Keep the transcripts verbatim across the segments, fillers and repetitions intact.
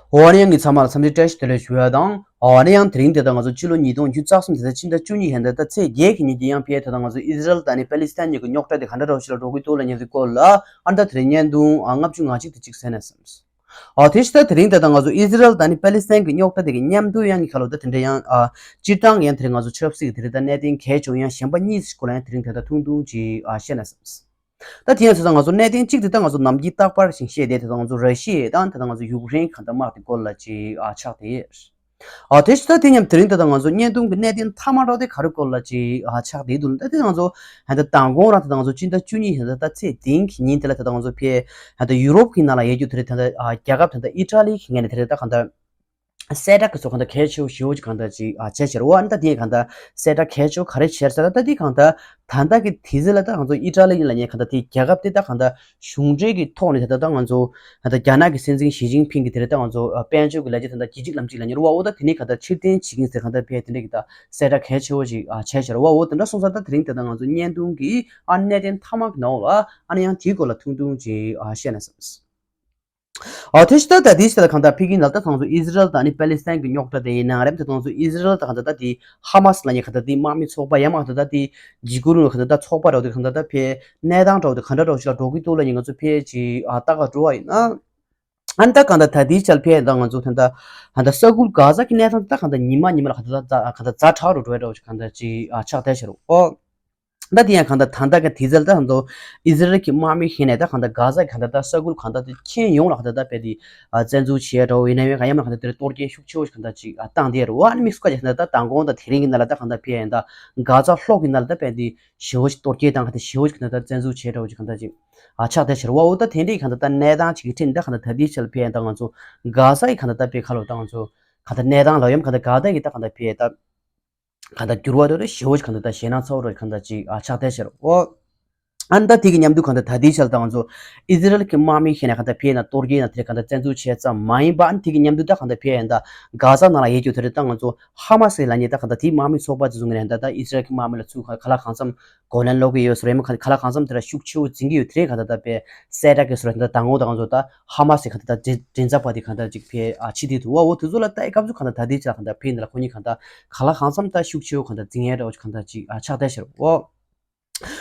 འོ་ན་ཡང་ངས་ཚང་མ་ལ་འཚམས་འདྲི་བཀྲ་ཤིས་བདེ་ལེགས་ཞུ་ཡ་དང་། འོ་ན་ཡང་དེ་རིང་དེ་ལྟར་ང་ཚོ་ཕྱི་ལོ་ཉིས་སྟོང་ཉི་ཤུ་རྩ་གསུམ་དེ་ལྟར་ཕྱི་ཟླ་བཅུ་གཉིས་ཀྱི་ཉིན་དེ་ཡང་ཕྱིར་དེ་ལྟར་ང་ཚོ་ཨི་ཟི་རལ་དང་ནི་པེ་ལི་སི་ཐན་གཉིས་ཀྱི་རྙོག་དྲ་དེ་ག་འདྲ་འདྲ་བོ་ཞིག་ལ་འགྲོ་གི་འདུག་ལབ་མཁན་དེ་སྐོར་ལ་ཨ་ནི་ད་དེ་རིང་བརྙན་ཐུང་ཨ་ལྔ་བཅུ་ང་གཅིག་དེ་གཅིག་གསན་ན་བསམས། ཨ་དེ་ཕྱིར་ད་དེ་རིང་དེ་ལྟར་ང་ཚོ་ཨི་ཟི་རལ་དང་ནི་པེ་ལི་སི་ཐན་གྱི་རྙོག་དྲ་དེ་གི་མཉམ་དུ་ཡང་གི་ཁ་ལོ་ད་དེ་འདྲ་ཡང་ཨ་སྤྱིར་བཏང་ཡང་དེ་རིང་ང་ཚོ་ཆབ་སྲིད་ཀྱི་དེ་རིང་ད་གནད་དོན་གལ་ཆེ་བོ་ཡང་གཞན་པ་གཉིས་སྐོར་ལ་ཡང་དེ་རིང་དེ་ལྟར་ཐུང་ཐུང་ཅིག་ཨ་བཤད་ན་བསམས། ད་དེ་ཡང་ཟེར་ཙང་ང་ཚོ་གནད་དོན་གཅིག་དེ་ད་ང་ཚོ་ནམ་རྒྱུན་རྟག་པར་ཞིག་བཤད་བསྡད་དེ་ད་ང་ཚོ་ར་ཤི་ཡ་དང་དེ་ད་ང་ཚོ་ཡུཀ་རེན་གང་ལྟར་དམག་དེ་སྐོར་ལ་ཅིག་ཨ་ཆགས་བསྡད་ཡོད། ཨ་དེ་ཕྱིར་ད་དེ་མཉམ་དེ་རིང་ད་ད་ང་ཚོ་བརྙན་ཐུང་གི་གནད་དོན་མཐའ་མ་འདྲ་དེ་ག་རེ་སྐོར་ལ་ཅིག་ཨ་ཆགས་བསྡད་འདུག་ད་དེ་ང་ཚོ་ཧན་ད་མདང་དགོང་རང་ད་ད་ང་ཚོ་སྤྱི་ཟླ་བཅུ་གཉིས་ཧན་ད་ད་ཚེས་བདུན་གྱི་ཉིན་དེ་ལ་ད་ད་ང་ཚོ་ཕེ་ཧན་ད་ཡུ་རོབ་ཀྱི་ནང་ལ་ཡོད་རྒྱུ་དེ་རེད། ད་ད་ཨ་རྒྱལ་ཁབ་ད་ད་ཨི་ཊ་ལི་གི་ངོས་ནས་དེ་རེད་ད་གང་ད། གསལ་བསྒྲགས་ཀྱི་ཚོགས་གང་ལྟར་གལ་ཆེ་བོ་ཞེ་བོ་ཅིག་གང་ལྟར་ཅིག་ཨ་བྱས་ཕྱིར་འོ་ཨ་ནི་ད་དེ་གང་ལྟར་གསལ་བསྒྲགས་གལ་ཆེ་བོ་ག་རེ་བྱས་ཟེར་ན་ད་དེ་གང་ལྟར་ད་ལྟ་གི་དུས་ཚོད་ལ་ད་ང་ཚོ་ཨི་ཊ་ལི་ལ་ཉེ་གང་ལྟར་དེ་རྒྱལ་ཁབ་དེ་ད་གང་ལྟར་གཞུང་འབྲེལ་གྱི་ཐོག་ནས་ད་ལྟ་ད་ང་ཚོ་ད་ལྟ་རྒྱ་ནག་གི་སྲིད་འཛིན་ཞི་ཅིན་ཕིང་གི་དེ་རེད་ད་ང་ཚོ་དཔལ་འབྱོར་གྱི་ལས་བྱེད་ད་ལྟ་གྱི་གཅིག་ལམ་གཅིག་ལ་ཉེ་རུ་བ་འོ་ད་དེ་ནས་གང་ལྟར་ཕྱིར་འཐེན་བྱེད་ཀྱིན་ཟེར་གང་ལྟར་ཕེ་དེ་འདྲ་གི་ད་གསལ་བསྒྲགས་གལ་ཆེ་བོ་ཞིག་ཨ་བྱས་ཕྱིར་འོ་འོ་དེ་འདྲ་སོང་ཙང་ད་དེ་རིང་དེ་ད་ང་ཚོ་བརྙན་ཐུང་གི་ཨ་གནད་དོན་མཐའ་མ་གི་ནང་ལ་ཨ་ནི་ཡང་དེའི་སྐོར་ལ་ཐུང་ཐུང་ཅིག་ཨ་བཤད་ན་བསམས། ཨོ་དེ་ཕྱིར་ད་ད་དེའི་ཕྱིར་ད་གང་ལྟར་ཕ་གི་ནང་ད་ང་ཚོ་ཨི་ཟི་རལ་དང་ནི་པེ་ལི་སི་ཐན་གྱི་རྙོག་དྲ་དེ་ཡིན་ནའང་རེད། ད་ང་ཚོ་ཨི་ཟི་རལ་ད་གང་ལྟར་ད་དེ་ཧ་མ་སི་ལ་ཉེ་གང་ལྟར་ད་དེ་དམག་མི་ཚོགས་པ་ཡང་མ་གང་ལྟར་ད་དེ་འཇིགས་སྐུལ་ལ་གང་ལྟར་ད་ཚོགས་པ་འདྲ་བོ་དེ་གང་ལྟར་ད་ཕེ་གནས་སྟངས་འདྲ་བོ་དེ་གང་འདྲ་འདྲ་བོ་ཞིག་ལ་འགྲོ་གི་འདུག་ལ་ཉེ་ང་ཚོ་ཕེ་ཅིག་ཨ་ལྟ་ག་འགྲོ་བ་ཡིན་ན། ཨ་ནི་ད་གང་ལྟར་ད་དེའི་ཕྱིར་ཕེ་ད་ང་ཚོ་ད་ད་ད་ས་ཁུལ་གྷ་ཛ་གི་གནས་སྟངས་ད་གང་ལྟར་ཉི་མ་ཉི་མ་ལ་གང་ལྟར་ད་གང་ལྟར་ཛ་དྲག་རུ་འགྲོ་ཡ་འདྲ་བོ་ཞིག་གང་ལྟར་ཅིག་ཨ་ཆགས་བསྡད་ཤག་རོ། ཨོ། ད་དེ་ཡང་གང་ལྟར་ད་ལྟ་གི་དུས་ཚོད་ལ་ད་ང་ཚོ་ཨི་ཟི་རལ་གྱི་དམག་མི་ཤེས་ནས་ད་གང་ལྟར་གྷ་ཛ་གི་གང་ལྟར་ད་ས་ཁུལ་གང་ལྟར་དེ་ཁྱོན་ཡོངས་ལ་གང་ལྟར་ད་དཔེ་དེ་བཙན་འཛུལ་བྱས་འགྲོ་ཡིན་ན་ཡང་གང་ཡང་ན་གང་ལྟར་དེར་གཏོར་སྐྱོན་ཤུགས་ཆེ་བོ་ཞིག་གང་ལྟར་ཅིག་བཏང་བསྡད་རེད། ཨ་ནི་དམིགས་སུ་བཀར་ཅིག་གང་ལྟར་ད་མདང་དགོང་དང་དེ་རིང་གི་ནང་ལ་ད་གང་ལྟར་ཕེ་ཡང་ད་གྷ་ཛ་ལྷོ་གི་ནང་ལ་ད་དཔེ་དེ་ཞེ་བོ་ཞིག་གཏོར་སྐྱོན་དང་གང་ལྟར་ཞེ་བོ་ཞིག་གང་ལྟར་ད་བཙན་འཛུལ་བྱས་འགྲོ་ཞིག་གང་ལྟར་ཅིག་ཨ་ཆགས་བསྡད་ཤག་རེད་བ། འོ་ད་དེ་འདྲའི་གང་ལྟར་ད་གནས་སྟངས་ཅིག་གི་ཁྲིད་ད་གང་ལྟར་ད་དེའི་ཕྱིར་ཕེ་ཡང་ད་ང་ཚོ་གྷ་ཛ་ཡི་གང་ལྟར་ད་ཕེ་ཁ་ལོ་ད་ང་ཚོ་གང་ལྟར་གནས་སྟངས་ལ་ཡོད་གང་ལྟར་གྷ་ཛ་ཡི་ད་གང་ལྟར་ཕེ་ད། གང་ལྟར་འགྱུར་བ་དེ་ཞེ་བོ་ཞིག་གང་ལྟར་ད་ཞེད་སྣང་ཚ་བོ་རོ་གང་ལྟར་ཅིག་ཨ་ཆགས་བསྡད་ཤག་རོ། ཨ་ནི་ད་དེ་གི་མཉམ་དུ་གང་ལྟར་ད་དེའི་ཆ་ལ་ད་ང་ཚོ་ཨི་ཟི་རལ་གྱི་དམག་མི་ཤེས་ན་གང་ལྟར་ཕེ་ན་གཏོར་རྒྱག་ན་དེ་གང་ལྟར་བཙན་འཛུལ་བྱས་ཙམ་མ་ཡིན་པ། ཨ་ནི་དེ་གི་མཉམ་དུ་ད་གང་ལྟར་ཕེ་ཡང་ད་གྷ་ཛ་ནང་ལ་ཡོད་རྒྱུ་དེ་རེད། ད་ང་ཚོ་ཧ་མ་སི་ལ་ཉེ་ད་གང་ལྟར་དེའི་དམག་མི་ཚོགས་པ་དེ་ཚོ་ངོས་ནས་ད་ད་ཨི་ཟི་རལ་གྱི་དམག་མི་ལ་ཚུར་ག་ལ་གང་འཚམ་གོ་ལན་སློག་གི་ཡོད་ཟེར་ཡང་ག་ལ་གང་འཚམ་དེ་ལ་ཤུགས་ཆེ་བོ་འཛིན་གྱི་ཡོད་དེ་རེད། གང་ལྟར་ད་དཔེ་གསལ་བསྒྲགས་ཀྱི་བཟོ་འདྲ་ད་མདང་དགོང་ད་ང་ཚོ་ད་ཧ་མ་སི་གང་ལྟར་ད་མགྲིན་མགྲིན་ཚབ་པ་དེ་གང་ལྟར་ཅིག་ཕེ་ཨ་ཕྱི་དེ་དུ་བ་འོ་དེ་ཚོ་ལ་ལྟ་ཡི་སྐབས་སུ་གང་ལྟར་ད་དེ་ཆ་གང་ལྟར་ཕེ་འདི་ལ་ཁོ་གཉིས་གང་ལྟར་ག་ལ་གང་འཚམ་ད་ཤུགས་ཆེ་བོ་གང་ལྟར་འཛིང་ཡས་འདྲ་བོ་ཅིག་གང་ལྟར་ཅིག་ཨ་ཆགས་བསྡད་ཤག་རོ།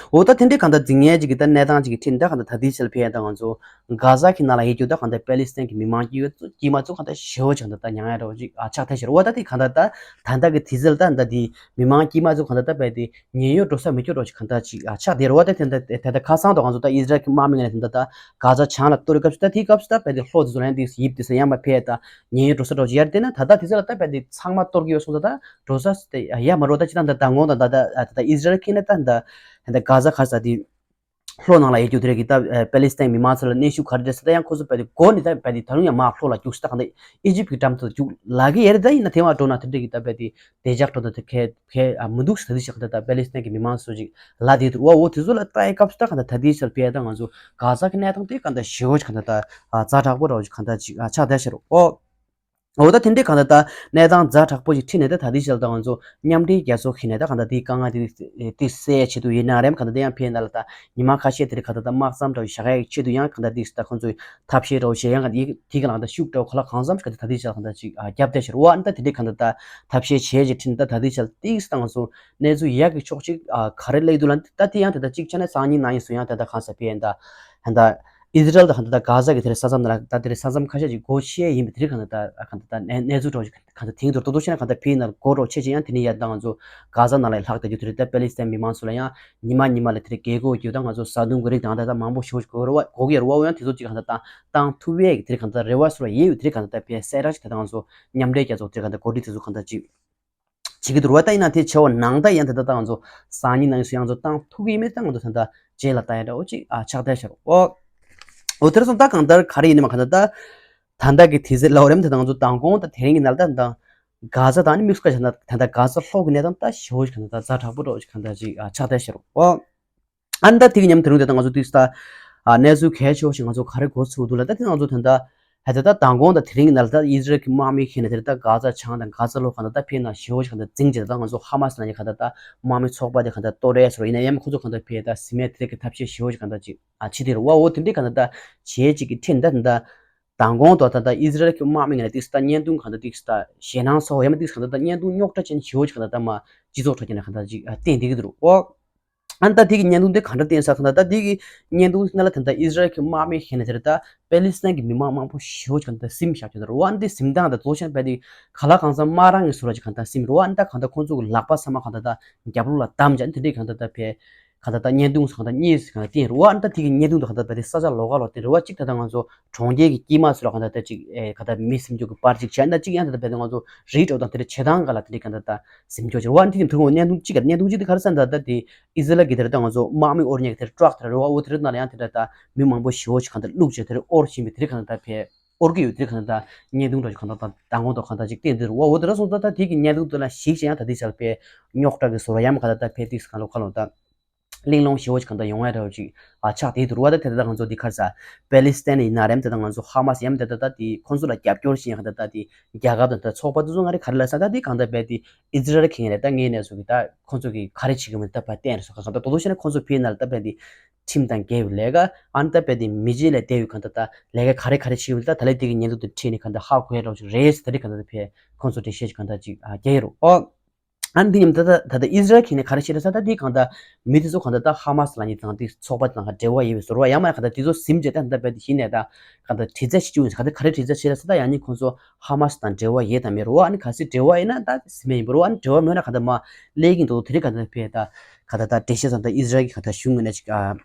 འོ་ད་དེ་འདྲའི་གང་ལྟར་འཛིང་ཡས་ཅིག་གི་ད་གནས་སྟངས་ཅིག་གི་ཁྲིད་ད་གང་ལྟར་ད་དེ་ཆ་ལ་ཕེ་ཡས་ད་ང་ཚོ་གྷ་ཛ་གི་ནང་ལ་ཡོད་རྒྱུ་ད་གང་ལྟར་པེ་ལི་སི་ཐན་གྱི་མི་མང་དཀྱུས་མ་ཚོ་གང་ལྟར་ཞེ་བོ་ཅིག་གང་ལྟར་ད་མྱངས་ཡས་འདྲ་བོ་ཅིག་ཨ་ཆགས་བསྡད་ཤག་རོ། འོ་ད་དེ་གང་ལྟར་ད་ད་ལྟ་གི་དུས་ཚོད་ལ་ད་ད་དེ་མི་མང་དཀྱུས་མ་ཚོ་གང་ལྟར་ད་དཔེ་དེ་ཉེན་གཡོལ་འགྲོ་ས་མི་སྐྱོ་འདྲ་བོ་ཅིག་གང་ལྟར་ཅིག་ཨ་ཆགས་བསྡད་རེད་བ། ད་དེ་འདྲ་དེ་ད་ཁ་སང་དུ་ང་ཚོ་ད་ཨི་ཟི་རལ་གྱི་དམག་མི་ངོས་ནས་དེ་འདྲ་ད་གྷ་ཛ་བྱང་ལ་གཏོར་སྐབས་སུ་ད་དེའི་སྐབས་སུ་ད་དཔེ་དེ་ལྷོ་དེ་ཚོ་ཡང་དེ་ཡིབ་དེ་ཚོ་ཡང་མ་ཕེ་ད་ཉེན་གཡོལ་འགྲོ་ས་འདྲ་བོ་ཅིག་ཡར་བལྟས་ན་ད་ལྟ་དེ་ཚོ་ལ་ད་དཔེ་དེ་ཚང་མ་གཏོར་གྱི་ཡོད་སོང་ཙང་ད་འགྲོ་ས་དེ་ཡ་མ་འགྲོ། ད་ཅི་ད་ད་ད་ངོ་ད་ད་ད་ད་ཨི་ཟི་རལ་གྱི་ནས་ད་ད་ད་གྷ་ཛ་ག་ས་དེ་ལྷོ་ནང་ལ་ཡོད་རྒྱུ་དེ་རེད་གི་ད་པེ་ལི་སི་ཐན་མི་མང་ཚོ་ལ་གནོན་ཤུགས་ག་རེ་རེད་ཟེར་ད་ཡང་ཁོ་ཚོ་དཔེ་དེ་མགོ་ནས་ད་དཔེ་དེ་ད་རུང་ཡང་མར་ལྷོ་ལ་རྒྱུགས་ས་ད་གང་ད་ཨི་ཇིབ་ཀྱི་འགྲམ་དུ་རྒྱུགས་ལབ་ཀྱི་ཡོད་རེད། ད་ཡིན་ན་དེ་མར་འགྲོ་ན་དེ་འདྲ་གི་ད་དཔེ་དེ་བདེ་འཇགས་འགྲོ་ན་དེ་གས་གས་ཨ་མི་འདུག་ཟེར་ད་དེ་ཞིག་ག་ད་ད་པེ་ལི་སི་ཐན་གྱི་མི་མང་ཚོ་ཅིག་ལབ་བསྡད་འདུག་འོ་འོ་དེ་ཚོ་ལ་ལྟ་ཡི་སྐབས་སུ་ད་ག་ད་ད་དེ་ཞིག་ལ་དཔེ་ད་ང་ཚོ་གྷ་ཛ་གི་གནས་སྟངས་དེ་ག་ད་ཞེ་བོ་ཞིག་ག་ད་ད་ཛ་དྲག་པོ་འདྲ་བོ་ཞིག་ག་ད་ཅིག་ཨ་ཆགས་བསྡད་ཤག་རོ། འོ། འོ་ད་དེ་འདྲའི་གང་ལྟར་ད་གནས་སྟངས་ཛ་དྲག་པོ་ཞིག་འཁྲིད་ནས་ད་ད་ལྟའི་ཆར་ད་ང་ཚོ་མཉམ་འབྲེལ་རྒྱལ་ཚོགས་ཀྱི་ནས་ད་གང་ལྟར་དེའི་དཀའ་ངལ་དེ་དེ་སེལ་ཡའི་ཆེད་དུ་ཡིན་ན་རེམ་གང་ལྟར་དེ་ཡང་ཕེ་ན་ལ་ད་ཉི་མ་ཁ་ཤས་དེ་རིང་གང་ལྟར་ད་དམག་མཚམས་འདྲ་བོ་བཞག་ཡའི་ཆེད་དུ་ཡང་གང་ལྟར་དེ་ད་ཁོང་ཚོས་ཐབས་ཤེས་འདྲ་བོ་བྱས་ཡང་གང་ལྟར་དེ་གི་ནང་ད་ཤུགས་འདྲ་བོ་ག་ལ་གང་འཚམ་ཞིག་གང་ལྟར་ད་ལྟའི་ཆར་གང་ལྟར་ཅིག་རྒྱབ་བསྡད་ཤར་བ། ཨ་ནི་ད་དེ་འདྲའི་གང་ལྟར་ད་ཐབས་ཤེས་བྱས་ཅིག་འཁྲིད་ནས་ད་ད་ལྟའི་ཆར་ཏིག་ད་ང་ཚོ་གནས་ཚུལ་ཡག་གི་ཕྱོགས་ཅིག་ག་རེ་སླེབས་འདུག་ལ་ད་དེ་ཡང་ད་ད་ཅིག་ཆ་ནས་སང་ཉིན་གནངས་ཉིན་སུ་ཡང་ད་ད་གང་ས་ཕེ་ཡན་ད་ད་ད་ཨི་ཟི་རལ་དང་ད་ལྟ་གྷ་ཛ་གི་དེར་ས་མཚམས་ནང་ལ་ད་དེར་ས་མཚམས་ཁ་ཤས་ཅིག་སྒོ་ཕྱེ་ཡིན་པའི་དེ་རིང་གང་ལྟར་ད་གང་ལྟར་ད་གནས་གནས་ཚུལ་འདྲ་བོ་ཞིག་གང་ལྟར་དེང་དུ་ཏོག་ཏོག་བཤད་ན་གང་ལྟར་ཕི་ཡིན་ན་སྒོ་འདྲ་བོ་ཕྱེ་ཅིག་ཡང་དེ་ནས་ཡར་ད་ང་ཚོ་གྷ་ཛ་ནང་ལ་ལྷག་བསྡད་རྒྱུ་དེ་རེད། ད་པེ་ལི་སི་ཐན་མི་མང་ཚོ་ལ་ཡང་ཉི་མ་ཉི་མ་ལ་དེ་རིང་རྒྱལ་སྒོ་རྒྱུ་ད་ང་ཚོ་བཟའ་བཏུང་གི་རིགས་དང་ད་ད་མང་པོ་ཞེ་པོ་ཞིག་དགོས་རེད་བ། དགོས་ཀྱི་རེད་བ། འོ་ཡང་དེ་ཚོ་ཅིག་གང་ལྟར་བཏང་བཏང་ཐུབ་ཡས་ཀྱི་དེ་རིང་གང་ལྟར་རེ་བ་སོར་ཡས་ཡོད་དེ་རིང་གང་ལྟར་ད་ཕི་ཡ་གསལ་བསྒྲགས་ཅིག་ད་ད་ང་ཚོ་མཉམ་འབྲེལ་རྒྱལ་ཚོགས་དེ་རིང་གང་ལྟར་གོ་སྒྲིག་དེ་ཚོ་གང་ལྟར་ཅིག་བྱེད་ཀྱི་འདུག་རེད་བ། ད་ཡིན་ན་དེ་བྱེད་པ་ནང་ད་ཡང་དེ་ལྟ་ད་ང་ཚོ་སང་ཉིན་གནངས་ཉིན་སུ་ཡང་ཚོ་བཏང་ཐུབ་ཀྱི་ཡིན་མིན་ད་ང་ཚོ་ད་ལྟ་རྗེས་ལ་ལྟ་ཡ་འདྲ་བོ་ཅིག་ཨ་ཆགས་བསྡད་ཤག་རོ། འོ། འོ་དེར་སོང་ད་གང་ལྟར་ག་རེ་ཡིན་ནི་མ་གང་ལྟར་ད་ད་ལྟ་གི་དུས་ཚོད་ལ་འོ་རེམ་ད་ད་ང་ཚོ་མདང་དགོང་ད་དེ་རིང་གི་ནང་ལ་ད་ད་གྷ་ཛ་དང་ནི་དམིགས་སུ་བཀར་བྱས་ན་ད་ད་གྷ་ཛ་ལྷོ་གི་གནས་སྟངས་ད་ཞེ་བོ་ཞིག་གང་ལྟར་ད་ཛ་དྲག་པོ་འདྲ་བོ་ཞིག་གང་ལྟར་ཅིག་ཨ་ཆགས་བསྡད་ཤག་རོ། འོ། ཨ་ནི་ད་དེ་གི་མཉམ་དུ་རུང་དེ་ད་ང་ཚོ་དུས་ད་ཨ་གནས་ཚུལ་གལ་ཆེ་བོ་ཞིག་ང་ཚོ་ག་རེ་གོ་ཚུགས་འདུག་ལ། ད་དེ་ང་ཚོ་ད་ད་ཧ་ད་ད་མདང་དགོང་ད་དེ་རིང་གི་ནང་ལ་ད་ཨི་ཟི་རལ་གྱི་དམག་མི་ཁྱེར་ནས་དེ་ད་གྷ་ཛ་བྱང་དང་གྷ་ཛ་ལྷོ་གང་ལྟར་ད་ཕེ་ན་ཞེ་བོ་ཞིག་གང་ལྟར་འཛིང་བྱས་ད་ང་ཚོ་ཧ་མ་སི་ལ་ཉེ་གང་ལྟར་ད་དམག་མི་ཚོགས་པ་དེ་གང་ལྟར་གཏོར་ཡས་སོ་ཡིན་ན་ཡང་ཁོ་ཚོ་གང་ལྟར་ཕེ་ད་སི་མེད་དེ་གི་ཐབས་ཤེས་ཞེ་བོ་ཞིག་གང་ལྟར་ཅིག་ཨ་བྱེད་དེ་རུ་བ། འོ་དེ་འདྲའི་གང་ལྟར་ད་བྱེད་ཅིག་གི་ཁྲིད་ད་ད་ མདང་དགོང་དུ་ད་ལྟ་ཨི་ཟི་རལ་གྱི་དམག་མི་ངོས་ནས་ཏིག་ཙམ་བརྙན་ཐུང་གང་ལྟར་ཏིག་ཙམ་ཞེད་སྣང་ཚ་བོ་ཡང་མིན་ཏིག་ཙམ་གང་ལྟར་བརྙན་ཐུང་རྙོག་དྲ་ཅན་ཞེ་པོ་ཅིག་གང་ལྟར་མར་སྤྱི་ཚོགས་ཁྲོད་ཀྱི་ནས་གང་ལྟར་ཅིག་བསྟན་བསྡད་ཀྱི་འདུག་ཨོ། ཨ་ནི་ད་དེ་གི་བརྙན་ཐུང་དེ་གང་འདྲ་བསྟན་ས་གང་ལྟར་ད་དེ་གི་བརྙན་ཐུང་ནང་ལ་ད་ལྟ་ཨི་ཟི་རལ་གྱི་དམག་མི་ཁེ་ནས་དེར་ད་པེ་ལི་སི་ཐན་གྱི་མི་མང་མང་པོ་ཞེ་པོ་ཅིག་གང་ལྟར་སིམ་བཞག་ཀྱི་འདུག་རེད་བ། ཨ་ནི་དེ་སིམ་སྟངས་དང་དེ་ཚོ་ཤེས་པ་དེ་ག་ལ་གང་འཚམ་དམག་རང་གི་བཟོ་འདྲ་ཅིག་གང་ལྟར་སིམ་རེད་བ། ཨ་ནི་ད་གང་ལྟར་ཁོང་ཚོ་གི་ལག་པ་ཚང་མ་གང་ལྟར་ད་རྒྱབ་ལོགས་ལ་བསྡམས་བྱས་ཨ་ནི་དེ་འདྲས་གང་ལྟར་ད་ཕེ་གང་ལྟར་ད་བརྙན་ཐུང་གང་ལྟར་གཉིས་གང་ལྟར་བསྟན་རེད་བ། ཨ་ནི་ད་དེ་གི་བརྙན་ཐུང་དུ་གང་ལྟར་ད་དེ་ས་ཆ་ལོགས་ཀ་ལོགས་བསྟན་རེད་བ། གཅིག་ད་ལྟ་ང་ཚོ་གྲོང་ཁྱེར་གྱི་དཀྱིལ་མ་ཚོ་ལ་གང་ལྟར་ད་ཅིག་ཨེ་གང་ལྟར་མི་སིམ་འཇུག་གི་པར་ཅིག་བྱས། ཨ་ནི་ད་གཅིག་ཡང་ད་ལྟ་བས་ད་ང་ཚོ་རི་འགྲོ་དང་དེ་འདྲ་བྱེད་སྟངས་ག་ལ་དེ་འདྲས་གང་ལྟར་ད་སིམ་འཇོག་བྱེད་རེད་བ། ཨ་ནི་དེ་གི་མཐུན་ངོ་བརྙན་ཐུང་གཅིག་ག་བརྙན་ཐུང་གཅིག་དེ་ག་རེ་ཟེར་ན་ད་ལྟ་དེ་ཨི་ཟི་རལ་གྱི་དེར་ད་ང་ཚོ་དམག་མི་དབོར་མཁན་གྱི་དེར་ཊྲག་དེར་རེད་བ། འོ་དེ་རེད་ན་ལ་ཡང་དེ་འདྲ་ད་མི་མང་པོ་ཞེ་པོ་ཞིག་གང་ལྟར་བླུགས་བྱས་དེར་དབོར་བཞིན་པའི་དེ་རིགས་གང་ལྟར་ད་ཕེ་དབོར་གྱི་ཡོད་དེ་རིགས་གང་ལྟར་ད་བརྙན་ཐུང་འདྲ་ཞིག་གང་ལྟར་ད་མདང་དགོང་དུ་གང་ལྟར་ཅིག་བསྟན་དེ་རེད་བ། འོ་དེ་ར་སོང་ཙང་ད་དེ་གི་བརྙན་ཐུང་དེ་ལ་གཞིགས་བྱས་ཡང་ད་དེ་ཆར་ཕེ་རྙོག་དྲ་གི་བཟོ་འདྲ་ཡང་གང་ལྟར་ད་ཕེ་ཏིག་གང་ལོ་ག་ལོ་ད་གླེང་སློང་ཞེ་པོ་ཞིག་གང་ལྟར་ཡོང་ཡ་འདྲ་བོ་ཅིག་ཨ་ཆགས་བསྡད་འདུག་རེད་བ། ད་དེ་ད་ང་ཚོ་འདི་ག་རེ་ཟེར་པེ་ལི་སི་ཐན་ཡིན་ན་རེད། དེ་ད་ང་ཚོ་ཧ་མ་སི་ཡང་དེ་ད་ད་དེ་ཁོང་ཚོ་ལ་རྒྱབ་སྐྱོར་བྱེད་ཡ་གང་ལྟར་ད་དེ་རྒྱལ་ཁབ་དང་ད་ཚོགས་པ་དེ་ཚོ་ང་རེ་ག་རེ་ལ་ས་ད་དེ་གང་ལྟར་རྦད་དེ་ཨི་ཟི་རལ་གྱི་ངོས་ནས་ད་ངའི་གནས་ཚུལ་གྱི་ད་ཁོང་ཚོ་གིས་ག་རེ་བྱེད་ཀྱི་མིན་ད་ཕར་བསྟན་རེད་སོ་ག་གང་ལྟར་དོ་དོ་བྱས་ན་ཁོང་ཚོ་ཕེ་ན་ལ་ད་རྦད་དེ་ཁྲིམས་དང་འགལ་བའི་ལས་ཀ་ཨ་ནི་ད་རྦད་དེ་མི་རྗེས་ལས་འདས་པའི་གང་ལྟར་ད་ལས་ཀ་ག་རེ་ག་རེ་བྱེད་ཀྱི་མིན་ད་ད་ལས་དེ་གི་ཉེན་ཚབས་དེ་ཁྲིད་ནས་གང་ལྟར་ཧ་གོ་ཡ་འདྲ་བོ་ཅིག་རེད་ཟེར་ད་རེས་གང་ལྟར་ཕེ་ཁོང་ཚོ་འགྲེལ་བཤད་ཅིག་གང་ལྟར་ཅིག་ཨ་རྒྱག་ཡ་རེད་ཨོ། ཨ་ནི་འདི་མཉམ་ད་ད་ད་ད་ཨི་ཟི་རལ་གྱི་ངོས་ནས་ག་རེ་བཤད་རེད་ཟེར་ད་འདི་གང་ལྟར་མི་དེ་ཚོ་གང་ལྟར་ད་ཧ་མ་སི་ལབ་མཁན་དང་དེ་ཚོགས་པ་དང་འབྲེལ་བ་ཡོད་པའི་བཟོ་འདྲ་ཡང་མ་གང་ལྟར་དེ་ཚོ་ཟིན་བྱས་ད་ད་རྦད་དེ་གཞི་ནས་ད་གང་ལྟར་དྲི་རྩད་བྱེད་ཀྱི་ཡོད་ཟེར། གང་ལྟར་ག་རེ་དྲི་རྩད་བྱེད་རེད་ཟེར་ད་ཡང་ནི་ཁོང་ཚོ་ཧ་མ་སི་དང་འབྲེལ་བ་ཡོད་དམ་མེད་རེད་བ། ཨ་ནི་གལ་སྲིད་འབྲེལ་བ་ཡོད་ན་ད་ཟིན་མེད་ཡིན་པ་རེད་བ། ཨ་ནི་འབྲེལ་བ་མེད་ན་གང་ལྟར་མར་སླེབས་ཀྱི་འདུག་དེ་རིང་གང་ལྟར་ཕེ་ད་གང་ལྟར་ད་འགྲེལ་བཤད་ཙམ་ད་ཨི་ཟི་རལ་གྱི་གང་ལྟར་གཞུང་ངོས་ནས་ཅིག་ཨ།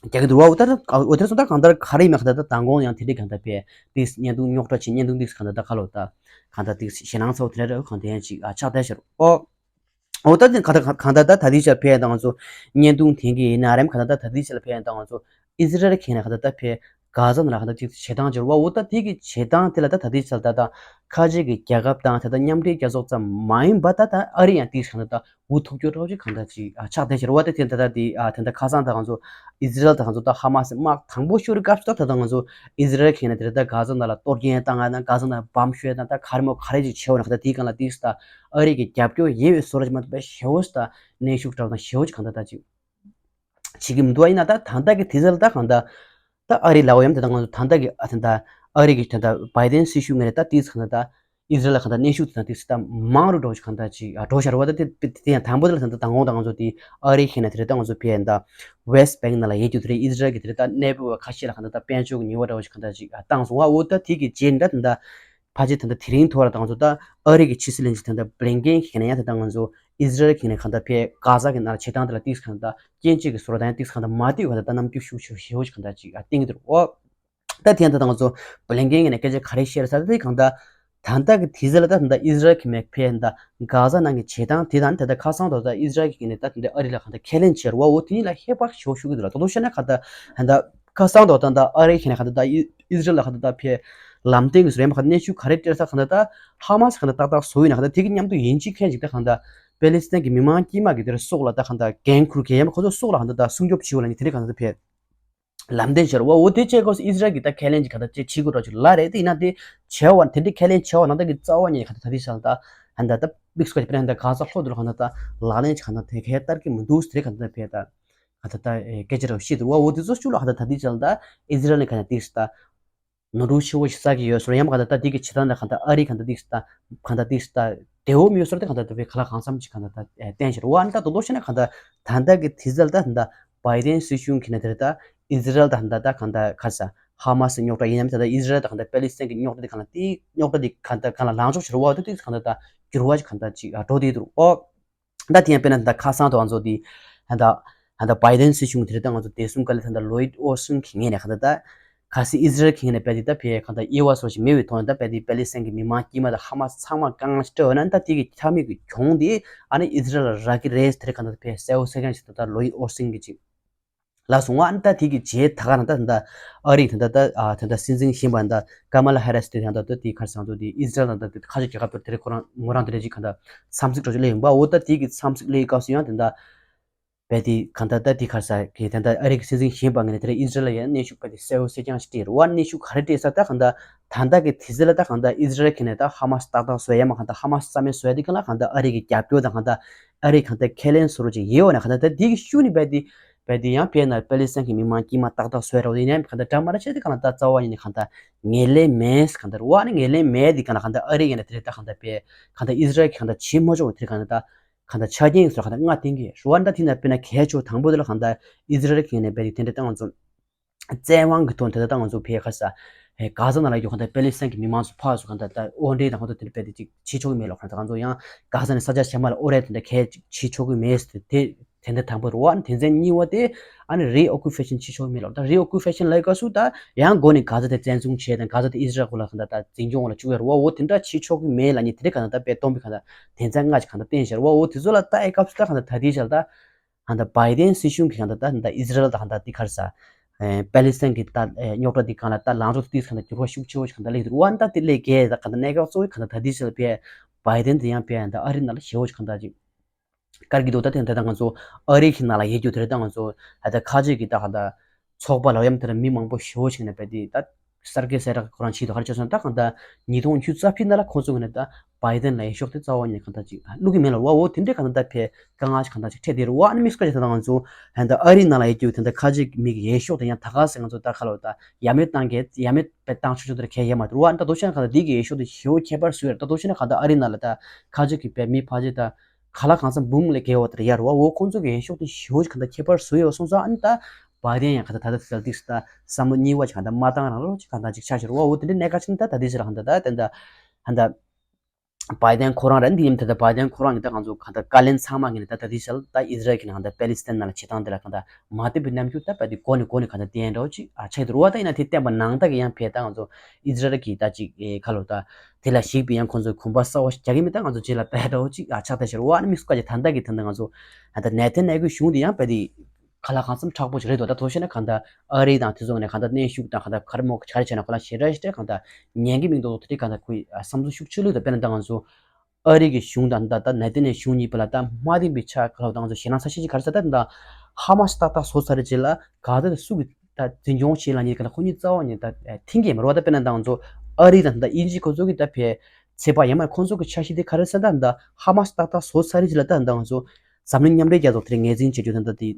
རྒྱག་གི་འདུག་བ། འོ་ད་འོ་དེར་སོང་ད་གང་ལྟར་ག་རེ་ཡིན་མིན་གང་ལྟར་ད་མདང་དགོང་ཡང་དེ་འདྲའི་གང་ལྟར་པས་ཏིག་བརྙན་ཐུང་རྙོག་དྲ་ཆེ་བརྙན་ཐུང་ཏིག་གང་ལྟར་ད་ཁ་ལོ་ད་གང་ལྟར་ཏིག་ཞེད་སྣང་ཚ་བོ་དེ་འདྲ་རེད། གང་དེ་ཡང་ཅིག་ཨ་ཆགས་བསྡད་ཤག་རོ། ཨོ་ད་དེ་གང་ལྟར་གང་ལྟར་ད་ད་ལྟའི་ཆར་ཕེ་ཡང་ད་ང་ཚོ་བརྙན་ཐུང་དེང་གི་ཡིན་ན་རེམ་གང་ལྟར་ད་ད་ལྟའི་ཆར་ཕེ་ཡང་ད་ང་ཚོ་ཨི་ཟི་རལ་གྱི་ནས་གང་ལྟར་ད་ཕེ་གྷ་ཟ་ནང་ལ་གང་ལྟར་ཅིག་བྱེད་སྟངས་ཅིག་རེད་བ། འོ་ད་དེ་གི་བྱེད་སྟངས་དེ་ལ་ད་ད་ལྟའི་ཆར་ད་ད་ཁ་ཆེ་གི་རྒྱལ་ཁབ་དང་ད་ད་མཉམ་འབྲེལ་རྒྱལ་ཚོགས་ཙམ་མ་ཡིན་པ་ད་ད་ཨ་རི་ཡང་ཏིག་གང་ལྟར་ད། འུ་ཐུག་སྐྱོ་གྲོགས་ཅིག་གང་ལྟར་ཅིག་ཨ་ཆགས་བསྡད་ཤག་རེད་བ། ད་དེ་ད་ལྟ་དེ་ཨ་ད་ལྟ་ཁ་སང་ད་ང་ཚོ་ཨི་ཟི་རལ་དང་ང་ཚོ་ད་ཧ་མ་སི་དམག་དང་པོ་ཤོར་བའི་སྐབས་སུ་ད་ད་ལྟ་ང་ཚོ་ཨི་ཟི་རལ་གྱི་ནས་དེ་ད་གྷ་ཟ་ནང་ལ་གཏོར་སྐྱོན་བཏང་ང་ན་གྷ་ཟ་ནང་བམ་ཤོད་ན་ད་ག་རེ་མོ་ག་རེ་ཅིག་བྱེད་འོ་ན་ག་ད་དེའི་སྒང་ལ་ཏིག་ད་ཨ་རི་གི་རྒྱབ་སྐྱོར་ཡོད་པའི་བཟོ་འདྲ་ཅིག་མ་གཏོགས་པའི་ཞེ་པོ་ད་གནོན་ཤུགས་འདྲ་བོ་དང་ཞེ་པོ་ཅིག་གང་ལྟར་ད་ཅིག་བྱེད་ཀྱི་མི་འདུག་ཨ་ཡིན་ན་ད་ད་ལྟ་གི་དུས་ཚོད་ལ་ད་གང་ལྟར་ད་ཨ་རི་ལ་འོ་ཡམ་དེ་ད་ང་ཚོ་ད་ལྟ་གི་ཨ་ད་ལྟ་ཨ་རི་གི་ད་ལྟ་བྷའི་ཌེན་སྲིད་གཞུང་ངོས་ནས་ད་ཏིག་གང་ལྟར་ད། ཨི་ཟི་རལ་ལ་གང་ལྟར་གནོན་ཤུགས་དེ་དང་དེ་སྲིད་ད་མང་རུ་འགྲོ་ཞིག་གང་ལྟར་ཅིག་ཨ་འགྲོ་ཤར་བ་ད་དེ་དེ་ཡང་དང་པོ་དེ་ལ་ད་ལྟ་དང་པོ་ད་ང་ཚོ་དེ་ཨ་རི་ཁེ་ན་དེ་རེད། ད་ང་ཚོ་ཕེ་ད་ཝེ་སི་ཊི་བེང་ནང་ལ་ཡོད་རྒྱུ་དེ་རེད། ཨི་ཟི་རལ་གྱི་དེ་རེད། ད་གནས་སྤོས་པ་ཁ་ཤས་ལ་གང་ལྟར་ད་དཔལ་འབྱོར་གྱི་ཉེས་པ་འདྲ་བོ་ཞིག་གང་ལྟར་ཅིག་ཨ་བཏང་སོང་བ། འོ་ད་དེ་གི་རྗེས་འདྲ་ད་ལྟ་ཕལ་ཆེར་ད་ལྟ་དེ་རིང་ཐོག་ལ་ད་ང་ཚོ་ད་ཨ་རི་གི་ཕྱི་སྲིད་བློན་ཆེན་ད་ལྟ་བྷི་ལིན་ཀེན་གྱི་ཁེ་ན་ཡང་ད་ལྟ་ང་ཚོ་ཨི་ཟི་རལ་གྱི་ནས་གང་ལྟར་ཕེ་གྷ་ཟ་གི་ནང་ལ་བྱེད་སྟངས་དེ་ལ་ཏིག་གང་ལྟར་སྐྱོན་བརྗོད་ཀྱི་བཟོ་འདྲ་ད་ཡང་ཏིག་གང་ལྟར་མ་བཏུས་གང་ལྟར་ད་རྣམ་འགྱུར་ཤུགས་ཆེ་ཞེ་པོ་ཞིག་གང་ལྟར་ཅིག་ཨ་བསྟན་གྱི་འདུག་འོ། ད་དེ་ཡང་ད་ལྟ་ང་ཚོ་བྷི་ལིན་ཀེན་གྱི་ནས་སྐད་ཆ་ག་རེ་བཤད་རེད་ཟེར་ད་དེ་གང་ལྟར་ད་ལྟ་གི་དུས་ཚོད་ལ་ད་ད་ལྟ་ཨི་ཟི་རལ་གྱི་མེག་ཕེ་ད་གྷ་ཟ་ནང་གི་བྱེད་སྟངས་དེ་དང་ད་ལྟ་ཁ་སང་ད་ལྟ་ཨི་ཟི་རལ་གྱི་ནས་ད་ད་ལྟ་ཨ་རི་ལ་གང་ལྟར་ཁས་ལེན་བྱས་རེད་བ། འོ་དེ་གཉིས་ལ་ཁྱད་པར་ཞེ་པོ་ཤོར་གྱི་འདུག་ལ། དོ་དོ་བཤད་ན་གང་ལྟར་ད་ལྟ་ཁ་སང་ད་ད་ལྟ་ཨ་རི་གི་ནས་གང་ལྟར་ད་ཨི་ཟི་རལ་ལ་གང་ལྟར་ད་ཕེ་ལམ་སྟོན་གྱི་བཟོ་འདྲ་ཡང་གང་ལྟར་གནོན་ཤུགས་ག་རེ་སྤྲད་ས་གང་ལྟར་ད་ཧ་མ་སི་གང་ལྟར་ཏག་ཏག་བཟོ་ཡིན་ན་གང་ལྟར་དེ་གི་མཉམ་དུ་ཡིན་གཅིག་མཁན་གཅིག་ད་གང་ལྟར་པེ་ལི་སི་ཐན་གྱི་མི་མང་དཀྱུས་མ་གི་དེར་སྲོག་ལ་ད་གང་ལྟར་འགན་འཁུར་མཁན་ཡང་ཁོ་ཚོ་སྲོག་ལ་གང་ལྟར་ད་སྲུང་སྐྱོབ་བྱེད་འོ་ལ་ནི་དེ་རིང་གང་ལྟར་ཕེ་ལམ་སྟོན་བྱས་རེད་བ། འོ་དེ་བྱས་སྐབས་སུ་ཨི་ཟི་རལ་གྱིས་ད་ཁས་ལེན་ཅིག་གང་ལྟར་ཅིག་བྱེད་དགོས་འདྲ་ཅིག་ལབ་རེད། དེ་ཡིན་ན་དེ་བྱས་པ་དེ་འདྲའི་ཁས་ལེན་བྱས་པ་ནང་ད་གི་རྩ་བ་ཉིད་གང་ལྟར་ད་དེ་བྱས་ད་ཧན་ད་ད་དམིགས་སུ་བཀར་ཅིག་དཔེར་ན་ད་གྷ་ཟ་ལྷོ་དེ་ལ་གང་ལྟར་ད་ལག་ལེན་ཅིག་གང་ལྟར་དེ་གས་བསྟར་གྱི་མི་འདུག་ཟེར་གང་ལྟར་ཕེ་ད་གང་ལྟར་ད་སྐད་ཆ་རེ་བཤད་འདུག་བ། འོ་དེ་ཚོ་ཤུགས་ལ་གང་ལྟར་ད་དེ་བྱས་ད་ཨི་ཟི་རལ་ནས་གང་ལྟར་དེ་ད་ནོར་འཁྲུལ་ཆེ་བོ་ཞིག་བསགས་ཀྱི་ཡོད་ཟེར། ཡང་གང་ལྟར་ད་དེ་གི་བྱེད་སྟངས་ལ་གང་ལྟར་ཨ་རི་གང་ལྟར་དེ་ད་གང་ལྟར་དེ་ད་བདེ་བོ་མེད་ཟེར་ད་གང་ལྟར་ད་ཕེ་ག་ལ་གང་འཚམ་ཅིག་གང་ལྟར་ད་བསྟན་ཤར་བ། ད་དོ་དོ་བཤད་ན་གང་ལྟར་ད་ལྟ་གི་དུས་ཚོད་ལ་ད་ད་བྷའི་ཌེན་སྲིད་གཞུང་གི་ནས་དེར་ད་ཨི་ཟི་རལ་ད་ད་ད་གང་ལྟར་ཁ་ས་ཧ་མ་སི་རྙོག་དྲ་ཡིན་ནམ་ད་ད་ཨི་ཟི་རལ་ད་གང་ལྟར་པེ་ལི་སི་ཐན་གྱི་རྙོག་དྲ་དེ་གང་ལ་དེ་རྙོག་དྲ་དེ་གང་ལྟར་གང་ལ་ལངས་ཕྱོགས་ཤར་བ་དེ་དེ་གང་ལྟར་ད་འགྱུར་བ་ཅིག་གང་ལྟར་ཅིག་འགྲོ་དེ་འདུག་ཨོ། ད་དེ་ཡང་དཔེར་ན་ད་ཁ་སང་དུ་ང་ཚོ་དེ་ད་ད་ད་བྷའི་ཌེན་སྲིད་གཞུང་དེར་ད་ང་ཚོ་བདེ་སྲུང་བཀའ་བློན་ད་ད་ལོའིད་ཨོ་སི་ཊིན་གྱི་ངོས་ནས་གང་ལྟར་ད་གལ་སྲིད་ཨི་ཟི་རལ་གྱི་ངོས་ནས་རྦད་དེ་ད་ཕེ་གང་ལྟར་དབྱེ་བ་སོགས་ཤིག་མེད་པའི་ཐོག་ནས་ད་རྦད་དེ་པེ་ལི་སི་ཐན་གྱི་མི་མང་དཀྱུས་མ་དང་ཧ་མ་སི་ཚང་མ་དཀའ་ངལ་ཞིག་སྤྲད་འོ་ན་ད་དེ་གི་ཆ་མེད་ཀྱི་གྱོང་དེ་ཨ་ནི་ཨི་ཟི་རལ་ལ་རག་གི་རེད་ཟེར་གང་ལྟར་ཕེ་གསལ་བོ་གསལ་རྐྱང་ཞིག་ད་ད་ལོའིད་ཨོ་སི་ཊིན་གྱིས་ཅིག་ལབ་སོང་བ། ཨ་ནི་ད་དེ་གི་རྗེས་ད་ག་རང་ད་ད་ཨ་རི་ད་ད་ད་ད་སྲིད་འཛིན་གཞོན་པ་ད་ཀ་མ་ལ་ཧེ་རི་སི་དེ་ད་ད་ད་དེ་ག་རེ་ཟེར་ང་ཚོ་དེ་ཨི་ཟི་རལ་ད་ད་དེ་ཁ་ཆེ་རྒྱལ་ཁབ་དེར་དེ་རེད་ཁོ་རང་ངོ་རང་དེ་འདྲ་ཅིག་གང་ལྟར་འཚམས་གཟིགས་འགྲོ་ཅིག་སླེབས་ཡོང་བ། འོ་ད་དེ་གི་འཚམས་གཟིགས་སླེབས་སྐབས་སུ་ཡང་དེ་ད་རྦད་དེ་གང་ལྟར་ད་དེ་ག་རེ་ཟེར་གི་ད་ད་ཨ་རི་གི་སྲིད་འཛིན་གཞོན་པ་ངོས་ནས་དེ་རིང་ཨི་ཟི་རལ་ལ་ཡང་གནོན་ཤུགས་རྦད་དེ་གསལ་བོ་གསལ་རྐྱང་ཞིག་སྤྲད་རེད་བ། གནོན་ཤུགས་ག་རེ་སྤྲད་ས་ད་གང་ལྟར་ད་ལྟ་གི་དུས་ཚོད་ལ་ད་གང་ལྟར་ཨི་ཟི་རལ་གྱི་ནས་ད་ཧ་མ་སི་ཏག་ཏག་བཟོ་ཡ་མ་གང་ལྟར་ཧ་མ་སི་རྩ་མེད་བཟོ་ཡ་དེ་གང་ལ་གང་ལྟར་ཨ་རི་གི་རྒྱབ་སྐྱོར་དང་གང་ལྟར་ཨ་རི་གང་ལྟར་ཁས་ལེན་བཟོ་འདྲ་ཅིག་ཡོད་འོ་ན་གང་ལྟར་ད་དེ་གི་ཤུགས་ནི་རྦད་དེ་ བས་དེ་ཡང་བས་ན་པེ་ལི་སི་ཐན་གྱི་མི་མང་དཀྱིལ་མ་ཏག་ཏག་བཟོས་རོགས་ཡིན་ནའི་གང་ལྟར་འདྲ་མ་འདྲ་བྱས་ཏེ་གང་ལ་ད་རྩ་བ་ཉིད་ནས་གང་ལྟར་ངེས་ལེན་མེད་གང་ལྟར་བ་ནི་ངེས་ལེན་མེད་དེ་གང་ལ་གང་ལྟར་ཨ་རི་ཡིན་ན་དེ་རེད། ད་གང་ལྟར་བས་གང་ལྟར་ཨི་ཟི་རལ་གྱིས་གང་ལྟར་བྱེད་མ་ཆོག་པ་དེ་གང་ལྟར་ད་གང་ལྟར་ཆ་རྐྱེན་གྱི་སོ་གང་ལྟར་ལྔ་བསྟན་གྱི་རེད་བ། ད་དེ་ན་དཔེར་ན་གལ་ཆེ་བ་དང་པོ་དེ་ལ་གང་ལྟར་ཨི་ཟི་རལ་གྱི་ངོས་ནས་བས་དེ་དེ་འདྲ་ད་ང་ཚོ་བཙན་དབང་གི་ཐོག་དེ་ལྟ་ང་ཚོ་ཕེ་ཁ་ས་ག་ས་ན་ལ་ཡོད་གང་ལྟར་པེ་ལི་སི་ཐན་གྱི་མི་མང་ཚོ་ཕར་ཚུར་གང་ལྟར་ད་དབོར་འདྲེན་དང་ཁོང་ཚོ་དེ་འདྲ་བས་དེ་ཅིག་བྱེད་ཆོག་གི་མེད་ལོ། གང་ལྟར་ང་ཚོ་ཡང་ག་ས་ནས་ས་ཆ་གཞན་པ་ལ་དབོར་རེས་དེ་འདྲ་གལ་ཅིག་བྱེད་ཆོག་གི་མེད་དེ། དེ་དེ་འདྲ་དང་པོ་རེད་བ། དེ་ཚན་གཉིས་པ་དེ་ཨ་ནི་རི་ཨོ་ཀུ་པེ་ཤན་བྱེད་ཆོག་གི་མེད་ལོ། ད་རི་ཨོ་ཀུ་པེ་ཤན་ལ་ཡི་ག་སུ་ད་ཡང་འགོ་ནས་ག་ས་དེ་བཙན་བཟུང་བྱས་དང་ག་ས་དེ་ཨི་ཟི་རལ་གོ་ལ་གང་ལྟར་ད་འཛིན་སྐྱོང་ལ་བཅུག་ཡ་རེད་བ། འོ་དེ་འདྲ་བྱེད་ཆོག་གི་མེད་ལ་ནི་དེ་འདྲ་གང་ལྟར་ད་པས་སྟོན་པའི་གང་ལྟར་དེ་ཚན་ལྔ་ཅིག་གང་ལྟར་བསྟན་བཞག་རེད་བ། འོ་དེ་ཚོ་ལ་ད་ཨེ་སྐབས་སུ་ད་གང་ལྟར་ད་དེ་བཞག་ད། ད་ལྟ་བའི་ཏན་སྲིད་གཞུང་གིས་གང་ལྟར་ད་ད་ལྟ་ཨི་ཟི་རལ་དང་གང་ལྟར་དེ་ག་རེ་ཟ། ཨེ་པེ་ལི་སི་ཐན་གྱི་ད་ཨེ་རྙོག་དྲ་འདི་གང་ལ་ད་ལངས་ཕྱོགས་དེ་གང་ལྟར་འགྱུར་བ་ཤུགས་ཆེ་བོ་ཞིག་གང་ལྟར་སླེབས་འདུག་བ། ད་དེ་སླེབས་གས་ད་གང་ལྟར་གནད་འགག་གཙོ་བོ་གང་ལྟར་ད་དེ་ཟེར་བས་བའི་ཏན་དེ་ཡང་བས་ད་ཨ་རི་ནང་ལ་ཞེ་བོ་ཞིག་གང་ལྟར་ཅིག་དཀར་གྱི་འདུག་ད་དེ་ད་ལྟ་ང་ཚོ་ཨ་རི་གི་ནང་ལ་ཡོད་རྒྱུ་དེ་རེད། ད་ང་ཚོ་ད་ལྟ་ཁ་ཆེ་གི་ད་གང་ལྟར་ཚོགས་པ་ལ་ཡང་དེ་ལ་མི་མང་པོ་ཞེ་བོ་ཞིག་ནས་བས་དེ་ད་གསར་སྐྱེས་གསལ་བསྒྲགས་ཁོ་རང་བྱས་འདུག་ག་རེ་བྱས་སོང་ད་གང་ལྟར་ཉིས་སྟོང་ཉི་ཤུ་རྩ་བཞི་ནང་ལ་ཁོང་ཚོ་གི་ནས་ད་བའི་ཏན་ལ་འོས་ཤོག་དེ་རྩ་བ་ཉིད་ནས་གང་ལྟར་ཅིག་བླུག་གི་མེད་ལ་བ། འོ་དེ་འདྲའི་གང་ལྟར་ད་ཕེ་དཀའ་ངལ་ཞིག་གང་ལྟར་ཅིག་འཕྲད་དེ་རུ་བ། ཨ་ནི་དམིགས་བཀར་ཅིག་ད་ང་ཚོ་ད་ལྟ་ཨ་རིའི་ནང་ལ་ཡོད་རྒྱུ་ད་ལྟ་ཁ་ཅིག་མི་གི་འོས་ཤོག་དེ་ཡང་ད་ག་སེ་ང་ཚོ་ད་ག་ལ་བ་ད་ཡ་མེད་བཏང་གི་ཡ་མེད་པའི་བཏང་ཆོག་ཆོག་དེ་ཁས་ཡ་མ་དེ་རུ་བ། ཨ་ནི་ད་དོ་ཤེ་ན་གང་ལྟར་འདི་གི་འོས་ཤོག་དེ་ཞེ་བོ་ཁྱད་པར་བཟོ་ཡ་རེད། ད་དོ་ཤེ་ན་གང་ལྟར་ཨ་རིའི་ནང་ལ་ད་ཁ་ཅིག་གི་པའི་མི་ཕ་ཅིག་ད་ག་ལ་གང་འཚམ་འབུམ་ལས་བརྒལ་བ་དེ་ཡ་རུ་བ། འོ་ཁོང་ཚོ་གི་འོས་ཤོག་དེ་ཞེ་བོ་གང་ལྟར་ཁྱད་པར་བཟོ་ཡ་སོང་ཙང་ཨ་ནི་ད་བའི་ཏན་ཡང་གང་ལྟར་ད་ལྟ་ད་ལྟ་ད་བསམ་བློ་གཉིས་པ་ཅིག་གང་ལྟར་མ་བཏང་རང་རོགས་ཅིག་གང་ལྟར་ཅིག་ཆགས་ཤར་བ། འོ་དེ་འདྲའི་གནད་འགག་ཅིག་ད་ད་དེ་ཟེར་གང་ལྟར་ད་དེ་འདྲ་ད་ལྟ། བའི་ཏན་ཁོ་རང་རེད་འདི་ཡིན་ད་ལྟ་བའི་ཏན་ཁོ་རང་གི་ད་ང་ཚོ་གང་ལྟར་བཀའ་བློན་ཚང་མ་གི་ནས་ད་ད་དེ་ཤལ་ད་ཨི་ཟི་རལ་གི་ནང་ད་པེ་ལི་སི་ཐན་ནང་ལ་བྱེད་སྟངས་དེ་ལ་གང་ལྟར་མ་བསྟུན་པའི་རྣམ་འགྱུར་ད་བས་དེ་འགོ་ནས་འགོ་ནས་གང་ལྟར་བསྟན་འདྲ་བོ་ཅིག་ཨ་ཆགས་འདུག་རུ་བ། ད་ཡིན་ན་དེ་བསྟན་པ་ནང་ད་གི་ཡང་ཕེ་ད་ང་ཚོ་ཨི་ཟི་རལ་གི་ད་ཅིག་ཨེ་ཁ་ལོ་ད་དེ་ལ་ཞིག་པའི་ཡང་ཁོང་ཚོ་གོམ་པ་གསར་བ་ཞིག་རྒྱག་གི་མེད། ད་ང་ཚོ་རྗེས་ལ་བསྟན་འདྲ་བོ་ཅིག་ཨ་ཆགས་ད་ཤར་བ། ཨ་ནི་དམིགས་སུ་བཀར་ཅིག་ད་ད་གི་ད་ད་ང་ཚོ་ད་ད་ནེ་ཐན་ཡ་ཧུའི་གཞུང་དེ་ཡང་བས་དེ། ཁ་ལག་གང་འཚམ་མཁྲེགས་པོ་ཞིག་རེད་འདུག་ད་དོ་ཤེ་ན་གང་ལྟར་ཨ་རི་དང་དེ་ཚོ་ནས་གང་ལྟར་གནོན་ཤུགས་དང་གང་ལྟར་ག་རེ་མོ་ག་རེ་བྱས་ན་ཁོ་ལ་ཞེ་དྲག་ཞེ་དྲག་གང་ལྟར་ཉན་གི་མི་འདུག་དེ་གང་ལྟར་ཁོའི་བསམ་ཚུལ་ཤུགས་ཆེ་ལོས་དང་། དཔེར་ན་ད་ང་ཚོ་ཨ་རི་གི་གཞུང་དང་ད་ལྟ་ནེ་ཐན་ཡ་ཧུའི་གཞུང་གཉིས་བར་ལ་ད་མ་བདེན་པའི་ཆ་ག་ལ་ད་ང་ཚོ་ཞེད་སྣང་ཚ་ཤས་ཤིག་ག་རེ་ཟེར་ད་ད་ཧ་མ་སི་ཏག་ཏག་བཟོ་ཚར་རེད་རྗེས་ལ་ག་ད་སུ་གི་ད་འཛིན་སྐྱོང་བྱེད་ལ་ཉེ་ག་ལ་ཁོ་གཉིས་རྩ་བ་ཉེ་ད་ཐིང་གི་མ་རེད་བ། ད་དཔེར་ན་ད་ང་ཚོ་ཨ་རི་དང་ད་དབྱིན་ཇི་ཁོ་ཚོ་གི་ད་ཕེ་ཚེ་པ་ཡ་མ་ཁོ་ཚོ་གི་ཆ་ཤས་དེ་ག་རེ་ཟེར་ད་ད་ཧ་མ་སི་ཏག་ཏག་བཟོ་ཚར་རེད་རྗེས་ལ་ད་ད་ང་ཚོ་འཛམ་གླིང་མཉམ་འབྲེལ་རྒྱལ་ཚོགས་དེར་ངོས་འཛིན་བྱེད་རྒྱུ་དང་ད་དེ།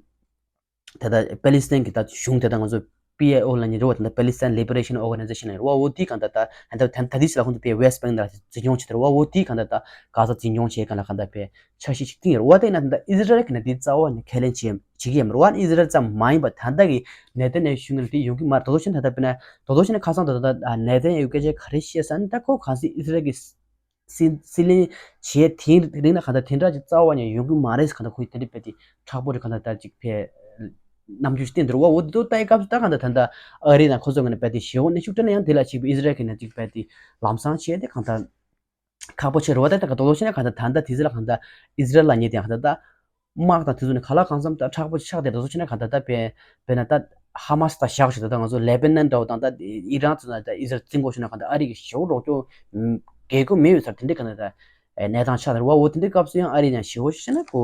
ད་ལྟ་པེ་ལི་སི་ཐན་གྱི་ད་གཞུང་དེ་ད་ང་ཚོ་པི་ཨེལ་ཨོ་ལ་ཉེ་རུ་བ་དེ་ད་པེ་ལི་སི་ཐན་ལི་བེ་རེ་ཤན་ཨོ་ག་ནའི་ཛེ་ཤན་ལ་རུ་བ། འོ་དེ་གང་ལྟར་ད་ད་ད་ད་དེ་ཞིག་ལ་ཁོང་ཚོ་པེ་ཝེ་སི་ཊི་བེང་ཀ་ལ་འཛིན་སྐྱོང་བྱེད་དེ་རུ་བ། འོ་དེ་གང་ལྟར་ད་ག་ས་འཛིན་སྐྱོང་བྱེད་གང་ལ་གང་ལྟར་པའི་ཆ་ཤས་ཤིག་བཏིང་ཡོད་རུ་བ། དེ་ན་ད་ཨི་ཟི་རལ་གྱི་ནས་དེ་རྩ་བ་ནས་ཁས་ལེན་བྱེད་བྱེད་ཀྱི་ཡོད་མ་རུ་བ། ཨི་ཟི་རལ་ཙམ་མ་ཡིན་པ་ད་ལྟ་གི་ནེ་ཐན་ཡ་ཧུ་གཞུང་གི་ནས་དེ་ཡོང་གི་མ་རེད། ད་དོ་ཤེ་ན་ཁ་སང་ད་ད་ད་ནེ་ཐན་ཡ་ཧུ་སྐད་ཆ་ག་རེ་བཤད་ས་ནི་ད་ཁོ་གང་སྲིད་ཨི་ཟི་རལ་གྱི་སྲིད་སྲིད་བློན་བྱས་དེའི་རིང་ལ་གང་ལྟར་དེ་འདྲ་ཅིག་རྩ་བ་ནས་ཡོང་གི་མ་རེད། གང་ལྟར་ཁོས་དེ་འདྲ་བས་དེ་མཁྲེགས་པོ་རེད། གང་ལྟར་ད་ཅིག་ཕེ་རྣམ་འགྱུར་བསྟན་འདུག་རུ་བ། འོ་དེ་ཚོ་ལྟ་ཡི་སྐབས་སུ་ད་གང་ལྟར་ད་ལྟ་ཨ་རི་དང་ཁོ་ཚོ་ངོས་ནས་བས་དེ་ཞེ་བོ་གནོན་ཤུགས་སྤྲད་ན་ཡང་དེ་ལ་ཞིག་པའི་ཨི་ཟི་རལ་གྱི་ནས་ཅིག་བས་དེ་ལམ་སང་བྱས་ཏེ་གང་ལྟར་ཁག་པོ་ཆེ་རུ་བ། ད་ད་ག་དོ་ལོ་ཤེ་ན་གང་ལྟར་ད་ལྟ་དེ་ཚོ་ལ་གང་ལྟར་ཨི་ཟི་རལ་ལ་ཉེ་དེ་གང་ལྟར་ད། དམག་དང་དེ་ཚོ་ནི་ག་ལ་གང་འཚམ་ད་མཁྲེགས་པོ་ཆགས་ཏེ་ད་ཚོ་ཕྱིན་ན་གང་ལྟར་ད་དཔེ་དཔེར་ན་ད་ཧ་མ་སི་ད་བཞག་ཞིག་ད་ད་ང་ཚོ་ལེ་བྷ་ནན་འདྲ་བོ་དང་ད་ཨི་རན་ཚོ་ན་ད་ཨི་ཟི་རལ་རྩིས་འགོ་ཞུ་ན་གང་ལྟར་ཨ་རི་གི་ཞེ་བོ་རོགས་སྐྱོར་རྒྱག་གི་མེད་ཡོད་ཚར་དེ་འདྲའི་གང་ལྟར་ད་གནས་སྟངས་ཆགས་ད་རུ་བ། འོ་དེ་འདྲའི་སྐབས་སུ་ཡང་ཨ་རི་ཡང་ཞེ་བོ་ཞིག་བྱས་ན་ཁོ་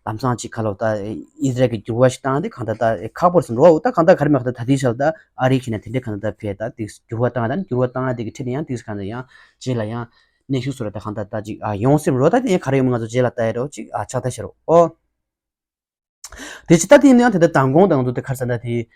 ལམ་སང་ཅིག་ག་ལོ་ད་ཨི་ཟི་རལ་གི་འགྱུར་བ་ཞིག་བཏང་སྟེ་གང་ལྟར་ད་ཁག་པོ་རེད་བསམ་རུ་བ། འོ་ད་གང་ལྟར་ག་རེ་མེད་གང་ལྟར་ད་དེའི་ཞལ་ད་ཨ་རི་གི་ནས་དེ་འདྲའི་གང་ལྟར་ད་ཕེ་ད་དེ་འགྱུར་བ་བཏང་ད་འགྱུར་བ་བཏང་ཡ་དེ་གི་ཁྲིད་ནས་ཡང་དེ་གང་ལྟར་ཡང་རྗེས་ལ་ཡང་གནས་ཤུགས་སུ་ར་ད་གང་ལྟར་ད་ཅིག་ཨ་ཡོང་སྲིད་རོ། ད་དེ་ཡང་ག་རེ་ཡོང་མིན་ང་ཚོ་རྗེས་ལ་ལྟ་ཡ་རོ་ཅིག་ཨ་ཆགས་ད་ཤེར་རོ། ཨོ། དེ་ཅི་ད་དེ་ཡིན་ན་ཡང་དེ་ལྟར་མདང་དགོང་དང་ང་ཚོ་དེ་ཁར་ས་ད་དེ་ད་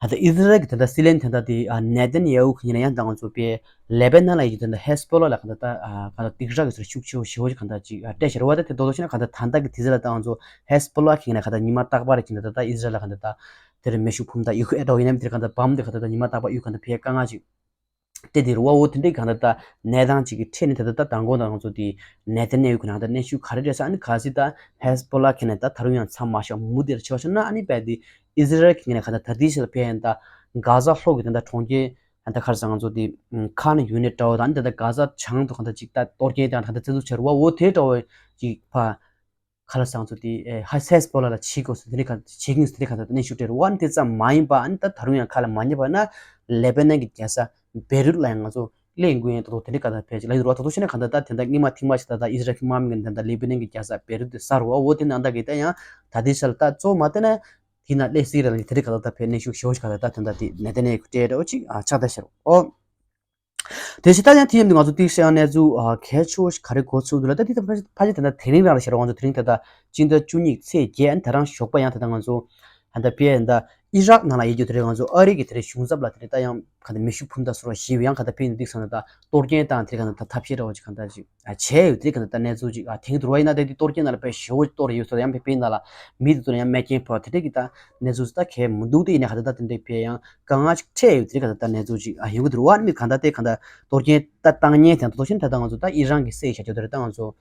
ལྟ་ཨི་ཟི་རལ་གི་དེ་ལྟར་སྲིད་བློན་དེ་ལྟར་དེ་ཨ་ནེ་ཐན་ཡ་ཧུ་གི་ཡིན་ན་ཡང་ད་ང་ཚོ་པའི་ལེ་བྷ་ནན་ལ་ཡི་དེ་ལྟར་ཧེ་སི་བྷོ་ལ་ལ་ག་ད་ད་ཨ་ག་ད་སྡིགས་ར་གི་ཟུར་ཤུགས་ཆེ་བོ་ཞེ་བོ་ཞིག་ག་ད་ཅིག་ཨ་སྤྲད་ཤེར་རོ། ད་དེ་དོ་དོ་ཤེ་ན་ག་ད་ད་ད་གི་དེ་ཟེར་ལ་ད་ང་ཚོ་ཧེ་སི་བྷོ་ལ་གི་ཡིན་ན་ག་ད་ཉི་མ་རྟག་པར་གི་ད་ད་ཨི་ཟི་རལ་ལ་ག་ད་ད་དེར་མེ་ཤུགས་ཕུམ་ད་ཡུ་ཨེ་འདྲ་བོ་ཡིན་ན་དེར་ག་ད་བམ་དེ་ག་ད་ད་ཉི་མ་རྟག་པར་གཡུག་ག་ད་ཕེ་དཀའ་ངལ་ཅིག་སྤྲད་དེ་རུ་བ། འོ་དེ་འདྲའི་གང་ལྟར་ད་གནས་སྟངས་ཅིག་གི་ཁྲིད་ནས་དེ་ལྟར་ད་མདང་དགོང་དང་ང་ཚོ་དེ་ནེ་ཐན་ཡ་ཧུ་གི་ནང་ད་གནས་ཤུགས་ག་རེ་རེད་ཟེར། ཨ་ནི་གལ་སྲིད་ད་ཧེ་སི་བྷོ་ལ་གི་ནས་ད་ད་རུང་ཡང་མཚམས་མ་བཞག་མུ་མཐུད་བྱས་པ་ན་ཨ་ནི་བས་དེ་ཨི་ཟི་རལ་གི་ནས་གང་ལྟར་ད་དེའི་ཞལ་ཕེ་ཡན་ད་གྷ་ཟ་ལྷོ་གི་དེ་ད་གྲོང་ཁྱེར་ད་ག་རེ་ཟེར་ང་ཚོ་དེ་ཁཱན་ཡུ་ནིཊ་འདྲ་བོ་དང་ཨ་ནི་ད་ད་གྷ་ཟ་བྱང་དུ་གང་ལྟར་ཅིག་ད་གཏོར་སྐྱོན་དང་གང་ལྟར་བཙན་འཛུལ་བྱས་རུ་བ། འོ་དེ་འདྲ་བོ་ཅིག་ཕ་ག་ལ་སང་ཚོ་དེ་ཨེ་ཧ་ཧེ་སི་བྷོ་ལ་ལ་ཕྱི་གོ་སོ་དེ་ནི་ག་ཕྱི་གིན་སོ་དེ་ག་ད་གནས་ཤུགས་སྤྲད་རུ་བ། ཨ་ནི་དེ་ཙམ་མ་ཡིན་པ་ཨ་ནི་ད་ད་རུང་ཡང་ཁ་ལ་མ་ཉེ་བ་ན་ལེ་བྷ་ནན་གྱི་རྒྱལ་ས་བེ་རུད་ལ་ཡང་ང་ཚོ་གླེང་དགོས་ཡིན། ད་དོ་དེ་འདྲའི་ག་ད་ཕེ་ཅིག་ལ་ཡོད་རུ་བ། ད་དོ་ཤེ་ན་ག་ད་ད་དེ་འདྲ་སྔོན་མ་ཐེངས་མ་ཞིག་ད་ད་ཨི་ཟི་རལ་གྱི་དམག་མི་གི་ད་ད་ལེ་བྷ་ནན་གྱི་རྒྱལ་ས་བེ་རུད་དེ་ས་རུ་བ། འོ་དེ་ནང་ད་གི་ད་ཡང་ད་དེ་ཤལ་ད་གཙོ་མ་དེ་ན་དེ་ན་ལེ་སི་ར་ལ་དེ་འདྲའི་ག་ད་ད་ཕེ་གནས་ཤུགས་ཞེ་བོ་ཞིག་ག་ད་ད་དེ་འདྲ་དེ་ནད་དེ་ནས་སྤྲད་རོ་ཅིག་ཨ་ཆགས་ད་ཤར་རོ། ཨོ། དེ་བཞིན་ད་ཡང་དེ་ཡིན་དུས་ང་ཚོ་ཏིག་ཤའི་གནས་ཚུལ་ཨ་གལ་ཆེ་བོ་ཞིག་ག་རེ་གོ་ཚུལ་འདུག་ལ། ད་དེ་ད་ཕ་ཕ་ཅིག་ད་ད་དེ་རིང་རང་ལ་ཤར་རོ། ང་ཚོ་དེ་རིང་ད་ད་སྤྱི་ཟླ་བཅུ་གཉིས་ཚེས་བརྒྱད་ཨ་ནི་ད་རང་ཞོགས་པ་ཡང་ད་ད་ང་ཚོ་ ད་ལྟ་ཕེ་ད་ཨི་རག་ནང་ལ་ཡོད་རྒྱུ་དེ་རེད། ང་ཚོ་ཨ་རི་གི་དེ་རེད་གཞུང་ཚབ་ལ་དེ་རེད་ད་ཡང་ག་ད་མེ་ཤུགས་འཕུར་མདའ་སོགས་ཞིག་ཡང་ག་ད་ཕེ་ཡིན་འདུག་ས་ན་ད་གཏོར་སྐྱོན་བཏང་དེ་རེད་ག་ད་ཐབས་ཤེས་འདྲ་བོ་ཅིག་ག་ད་ཅིག་བྱས་ཡོད་དེ་རེད་ག་ད་ད་གནས་ཚུལ་ཅིག་ཨ་ཐེངས་དུ་ར་ཡིན་ན་དེ་དེ་གཏོར་སྐྱོན་ནང་ལ་ཕེ་ཞེ་བོ་གཏོར་ཡོད་ས་ཡང་ཕེ་ཕེ་ཡིན་ན་ལ་མི་དེ་ཚོ་ལ་ཡང་རྨས་སྐྱོན་ཕོག་དེ་རེད་གི་ད་གནས་ཚུལ་ད་གལ་མི་འདུག་དེ་ཡིན་ན་ག་ད་ད་དེ་འདྲས་ཕེ་ཡང་དཀའ་ངལ་ཅིག་འཕྲད་ཡོད་དེ་རེད་ག་ད་ད་གནས་ཚུལ་ཅིག་ཨ་ཡོང་གི་འདུག་ར་མི་ག་ད་དེ་ག་ད་གཏོར་སྐྱོན་ད་བཏང་ཉེན་དེ་ད་དོ་ཤིན་ད་ད་ང་ཚོ་ད་ཨི་རན་གི་སེ་ཡི་བྱ་རྒྱུ་དེ་རེད་ད་ང་ཚོ།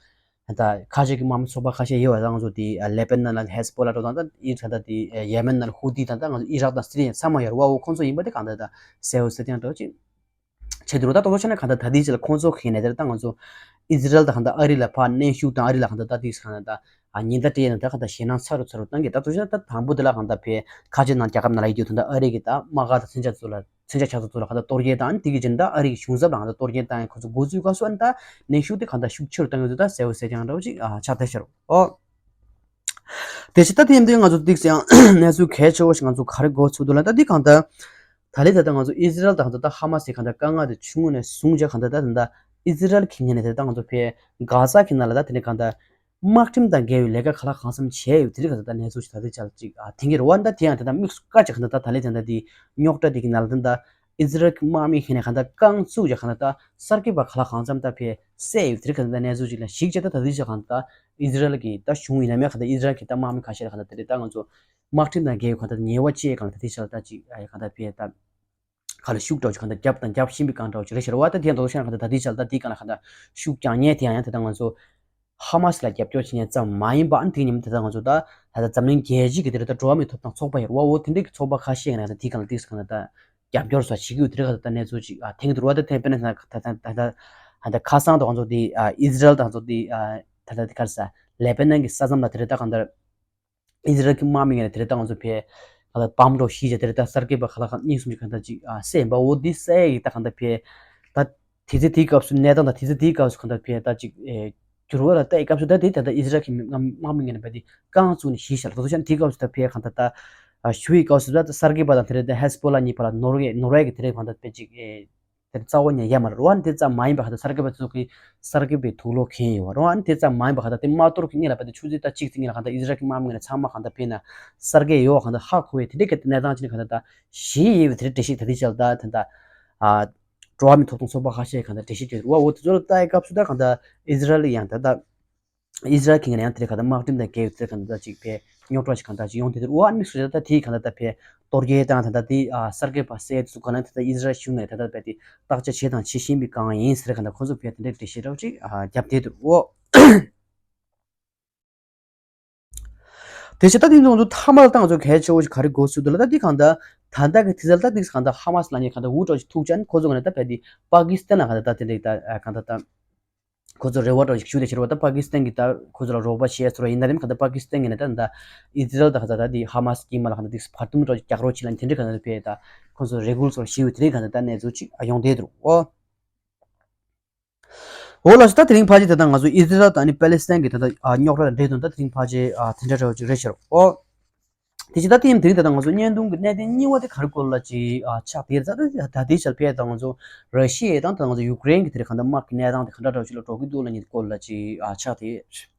ད་ཁ་ཤས་ཀྱི་དམག་མི་ཚོགས་པ་ཁ་ཤས་ཡོད་པ་དང་ང་ཚོ་དེ་ལེ་པེ་ནན་ལ་ཧེ་ཟ་བྷོ་ལ་འགྲོ་དང་ད་ཨི་ད་ལྟ་དེ་ཡེ་མེན་ནང་ཧུ་ཏི་དང་ད་ང་ཚོ་ཨི་རག་དང་སི་རི་ཡ་ཚང་མ་ཡོད་རེད་བ། འོ་ཁོང་ཚོ་ཡིན་པ་དེ་གང་ལྟར་ད་གསལ་བོ་གསལ་རྐྱང་འདྲ་བོ་ཅིག་བྱེད་དུ་རུ་ད་ཏོག་ཙམ་ཆ་ནས་གང་ལྟར་ད་ལྟའི་ཆ་ལ་ཁོང་ཚོ་གི་ནས་དེར་ད་ང་ཚོ་ཨི་ཟི་རལ་དང་གང་ལྟར་ཨ་རི་ལ་ཕར་གནོན་ཤུགས་དང་ཨ་རི་ལ་གང་ལྟར་ད་དེ་གང་ལྟར་ད་ཉེན་བརྡ་སྤྲད་ཡས་ན་ད་གང་ལྟར་ཞེད་སྣང་ཚ་རུ་ཚ་རུ་བཏང་གི་ད་ཏོག་ཙམ་ད་དང་པོ་དེ་ལ་གང་ལྟར་ཕེ་ཁ་ཆེ་ནང་རྒྱལ་ཁབ་ནང་ལ་ཡོད་རྒྱུ་དང་ད་ཨ་རི་གི་ད་དམག་སྒར་དང་མཚོན་ཆ་ཚོ་ལ། མཚོན་ཆ་ཆགས་ས་ཚོ་ལ་ག་ད་གཏོར་སྐྱོན་བཏང་དེ་གི་རྗེས་ད་ཨ་རི་གི་གཞུང་ཚབ་ལ་ག་ད་གཏོར་སྐྱོན་བཏང་ཡང་ཁོ་ཚོ་འགོ་འཛུགས་སྐབས་སུ་ཨ་ནི་ད་གནོན་ཤུགས་དེ་ག་ད་ཤུགས་ཆེ་རུ་བཏང་ཡོད་དུས་ད་གསལ་བོ་གསལ་རྐྱང་འདྲ་བོ་ཅིག་ཨ་ཆགས་བསྡད་ཤག་རོ། ཨོ། དེ་བཞིན་ད་དེ་ཡིན་དུས་ང་ཚོ་ཏིག་ཙམ་ཡང་གནས་ཚུལ་གལ་ཆེ་བོ་ཞིག་ང་ཚོ་ག་རེ་གོ་ཚུལ་འདུག་ལ་ད་འདི་གང་ད། ད་ལས་ད་ད་ང་ཚོ་ཨི་ཟི་རལ་དང་ད་ད་ཧ་མ་སི་གང་ད་དཀའ་ངལ་དེ་བྱུང་ནས་བཟུང་བྱས་གང་ད་ད་ད་ད་ཨི་ཟི་རལ་གྱི་ངོས་ནས་དེ་ད་ང་ཚོ་ཕེ་གྷ་ཟ་གི་ནང་ལ་ད་དེ་ནས་གང་ད། དམག་ཁྲིམས་དང་འགལ་བའི་ལས་ཀ་ག་ལ་གང་འཚམ་བྱས་ཡོད་དེ་རིགས་ག་ད་ལྟ་གནས་ཚུལ་ཞིག་ད་ལྟའི་ཆར་ཅིག་ཨ་ཐེངས་ཀྱི་རེ་བ་འདྲ་དེ་ཡང་དེ་དང་དམིགས་སུ་བཀར་ཅིག་ག་ད་ད་ད་ལས་དེ་འདྲ་དེ་རྙོག་དྲ་དེ་གི་ནང་ལ་དེ་འདྲ་ཨི་ཟི་རལ་གྱི་དམག་མི་ཁེ་ནས་ག་ད་རྐང་བཙུགས་ཅིག་ག་ད་ད་གསར་འགོད་པ་ག་ལ་གང་འཚམ་ད་ཕེ་བསད་ཡོད་དེ་རིགས་ག་ད་ལྟ་གནས་ཚུལ་ཅིག་ལ་གཞིགས་བྱས་ད་ད་ལྟའི་ཆར་ག་ད་ད་ཨི་ཟི་རལ་གྱི་ད་གཞུང་ཡིན་ན་མེད་ག་ད་ཨི་ཟི་རལ་གྱི་ད་དམག་མི་ཁ་ཤས་ལ་ག་ད་དེ་རིགས་ད་ང་ཚོ་དམག་ཁྲིམས་དང་འགལ་བའི་ག་ད་ཉེས་པ་བཅས་གང་ལ་ད་ལྟའི་ཆར་ད་ཅིག་ཨ་ཡ་ག་ད་ཕེ་ད། ག་ལ་ཤུགས་འདྲ་བོ་ཅིག་གང་ལྟར་བརྒྱབ་དང་རྒྱབ་བཞིན་པའི་སྒང་འདྲ་བོ་ཅིག་རེད་ཤག་རེད་བ། ད་དེ་ཡང་དོ་ཤ་གང་ལྟར་ད་ལྟའི་ཆར་ད་དེའི་སྒང་ལ་གང་ལྟར་ཤུགས་རྒྱག་མཁན་དེ་ཡང་ཡང་དེ་ལྟར་ང་ཚོ་ཧ་མ་སི་ལ་རྒྱབ་སྐྱོར་བྱེད་མཁན་ཙམ་མ་ཡིན་པ། ཨ་ནི་དེ་ཉིན་དེ་ལྟར་ང་ཚོ་ད་ད་ལྟ་འཛམ་གླིང་རྒྱལ་སྤྱི་གི་དེ་རེད་ད་འགྲོ་བ་མིའི་ཐོབ་ཐང་ཚོགས་པ་ཡོད་རེད་བ། འོ་དེ་འདྲའི་གི་ཚོགས་པ་ཁ་ཤས་ཀྱི་ནང་ད་དེའི་སྒང་ལ་དེ་གང་ལྟར་རྒྱབ་སྐྱོར་སོགས་བྱེད་ཀྱི་ཡོད་དེ་རེད་ག་ད་ལྟ་གནས་ཚུལ་ཅིག་ཨ་ཐེངས་དུ་རུ་བ་ད་ཐེངས་དཔེར་ན་ད་ད་ད་ད་ད་ཁ་སང་དུ་ང་ཚོ་དེ་ཨ་ཨི་ཟི་རལ་དང་ང་ཚོ་དེ་ཨ་ད་ད་དེ་ག་རེ་ཟ་ལེ་པེ་ནན་གྱི་ས་མཚམས་ལ་དེ་རེད་ད་གང་ལྟར། ཨི་ཟི་རལ་གྱི་དམག་མི་ངོས་ནས་དེ་རིང་ད་ང་ཚོ་ཕེ་ག་ལ་བམ་འདྲ་བོ་གཞི་བྱས་དེ་རིང་ད་གསར་འགོད་པ་ག་ལ་གང་གཉིས་གསུམ་ཅིག་གང་ལྟར་ཅིག་ཨ་བསད་ཡིན་པ། འོ་འདི་བསད་ཡིན་ད་གང་ལྟར་ཕེ་ད་དེ་ཚེ་དེའི་སྐབས་སུ་གནས་སྟངས་དང་དེ་ཚེ་དེའི་སྐབས་སུ་གང་ལྟར་ཕེ་ད་ཅིག་ཨེ་འགྱུར་བ་ལ་ལྟ་ཡི་སྐབས་སུ་ད་དེ་ད་ལྟ་ཨི་ཟི་རལ་གྱི་དམག་དམག་མི་ངོས་ནས་ཕེ་དེ་རྐང་བཙུགས་ནས་གཞི་བཞག་ལ་ད་དུང་ཤ་དེའི་སྐབས་སུ་ད་ཕེ་གང་ལྟར་ད་ཨ་ཞུ་ཡི་སྐབས་སུ་ད་གསར་འགོད་པ་དང་དེ་རིང་ད་ཧེ་ཟ་བྷོ་ལ་གཉིས་བར་ལ་ནོར་ཝེ་ནོར་ཝེ་གི་དེ་རིང་གང་ལྟར་ཕེ་ཅིག་ཨེ། དེར་རྩ་བ་ཉིད་ཡ་མ་རེད་རོ། ཨ་ནི་དེ་ཙམ་མ་ཡིན་པ་ག་ད་གསར་འགོད་པ་ཚོ་གིས་གསར་འགོད་པའི་དུག་ལོག་གྱོན་ཡོད་རོ། ཨ་ནི་དེ་ཙམ་མ་ཡིན་པ་ག་ད་དེ་མ་གཏོར་གྱི་སྔོན་ལ་བ་དེ་ཆུ་ཚོད་ད་གཅིག་ཙམ་སྔོན་ལ་ག་ད་ཨི་ཟི་རལ་གྱི་དམག་མི་ངོས་ནས་ཚང་མ་ག་ད་ཕེ་ན་གསར་འགོད་ཡོད་ག་ད་ཧ་གོ་བའི་དེ་འདྲའི་གི་གནས་སྟངས་ཅིག་ནས་ག་ད་ད་ཞི་ཡི་བའི་དེ་འདྲའི་འགྲེལ་བཤད་ད་དེ་ཆ་ལ་ད་དེ་ད་ཨ་འགྲོ་བ་མིའི་ཐོབ་ཐང་ཚོགས་པ་ཁ་ཤས་ག་ད་འགྲེལ་བཤད་བྱས་རོ། འོ་དེ་ཚོ་ལ་ལྟ་ཡི་སྐབས་སུ་ད་ག་ད་ཨི་ཟི་རལ་ཡང་ད་ད། ཨི་ཟི་རལ་གྱི་ངོས་ནས་ཡང་དེ་རིང་གང་ལྟར་དམག་ཁྲིམས་དང་འགལ་བའི་དེ་གང་ལྟར་ཅིག་ཕེ་རྙོག་དྲ་ཞིག་གང་ལྟར་ཅིག་ཡོང་དེ་དུས་འོ་ཨ་ནི་སུ་ད་ལྟ་དེའི་གང་ལྟར་ད་ཕེ་གཏོར་རྒོལ་དང་ད་ལྟ་དེ་ཨ་གསར་འགོད་པ་བསད་དུས་གང་ལྟར་ད་ལྟ་ཨི་ཟི་རལ་གཞུང་ནས་ད་ལྟ་ཕེ་དེ་བརྟག་དཔྱད་བྱས་དང་བྱེད་བཞིན་པའི་སྒང་ཡིན་ཟེར་གང་ལྟར་ཁོ་ཚོ་ཕེ་དེ་འདྲའི་འགྲེལ་བཤད་འདྲ་བོ་ཅིག་ཨ་བརྒྱབ་བསྡད་འདུག་འོ། དེ་བྱས་ད་དེ་ཚོ་ང་ཚོ་མཐའ་མ་ལ་ད་ང་ཚོ་གལ་ཆེ་བོ་ཞིག་ག་རེ་གོ་ཚུལ་འདུག་ལ་ད་དེ་གང་ལྟར་ད་ལྟ་གི་དུས་ཚོད་ལ་ད་དེ་གང་ལྟར་ཧ་མ་སི་ལབ་མཁན་གང་ལྟར་འུ་ཅག་ཅིག་ཐུག་ཅན་ཁོ་ཚོ་ངོས་ནས་ད་ཕེ་དེ་པ་ཀི་སི་ཐན་ལ་གང་ལྟར་ད་དེ་འདྲའི་ད་གང་ལྟར་ད། ཁོ་ཚོ་རེ་བ་འདྲ་ཞིག་ཞུ་བསྡད་ཕྱིར་བ་ད་པ་ཀི་སི་ཐན་གྱིས་ད་ཁོ་ཚོ་ལ་རོགས་པ་བྱས་ཚོར་བ་ཡིན་ན་རིམ་ག་ད་པ་ཀི་སི་ཐན་གྱིས་ནས་ད་ད་ཨི་ཟི་རལ་དང་ག་ད་ད་དེ་ཧ་མ་སི་དཀྱིལ་མ་ལ་ག་ད་དེ་བར་འདུམ་འདྲ་རྒྱག་རོགས་བྱེད་ལ་དེ་འདྲའི་ག་ད་ཕེ་ད་ཁོ་ཚོ་རེ་སྐུལ་ཚོར་བ་ཞུས་ཡོད་དེ་རིང་ག་ད་ད་གནས་ཚུལ་ཅིག་ཡོང་བསྡད་འདུག་འོ། འོ་ལགས་སོ། ད་དེ་རིང་ཕལ་ཆེར་ད་ད་ང་ཚོ་ཨི་ཟི་རལ་དང་ཨ་ནི་པེ་ལི་སི་ཐན་གྱི་ད་ད་རྙོག་དྲ་དང་འབྲེལ་དོན་ད་དེ་རིང་ཕལ་ཆེར་དེ་འདྲ་འདྲ་བོ་ཅིག་རེད་ཤག་འོ། དེ་བཞིན་ད་ལྟ་ཡིན་དེ་རིང་ད་ལྟ་ང་ཚོ་བརྙན་ཐུང་གི་གནད་དོན་གཉིས་པ་དེ་ག་རེ་སྐོར་ལ་ཅིག་ཨ་ཆགས་དེ་ད་ལྟ་ད་ལྟའི་ཆར་ཕེ་ད་ང་ཚོ་ར་ཤི་ཡ་དང་ད་ང་ཚོ་ཡུཀ་རེན་གྱི་དེ་རིང་གང་ལྟར་དམག་གི་གནས་སྟངས་དེ་ག་འདྲ་འདྲ་བོ་ཞིག་ལ་འགྲོ་གི་འདུག་ལབ་མཁན་སྐོར་ལ་ཅིག་ཨ་ཆགས་དེ།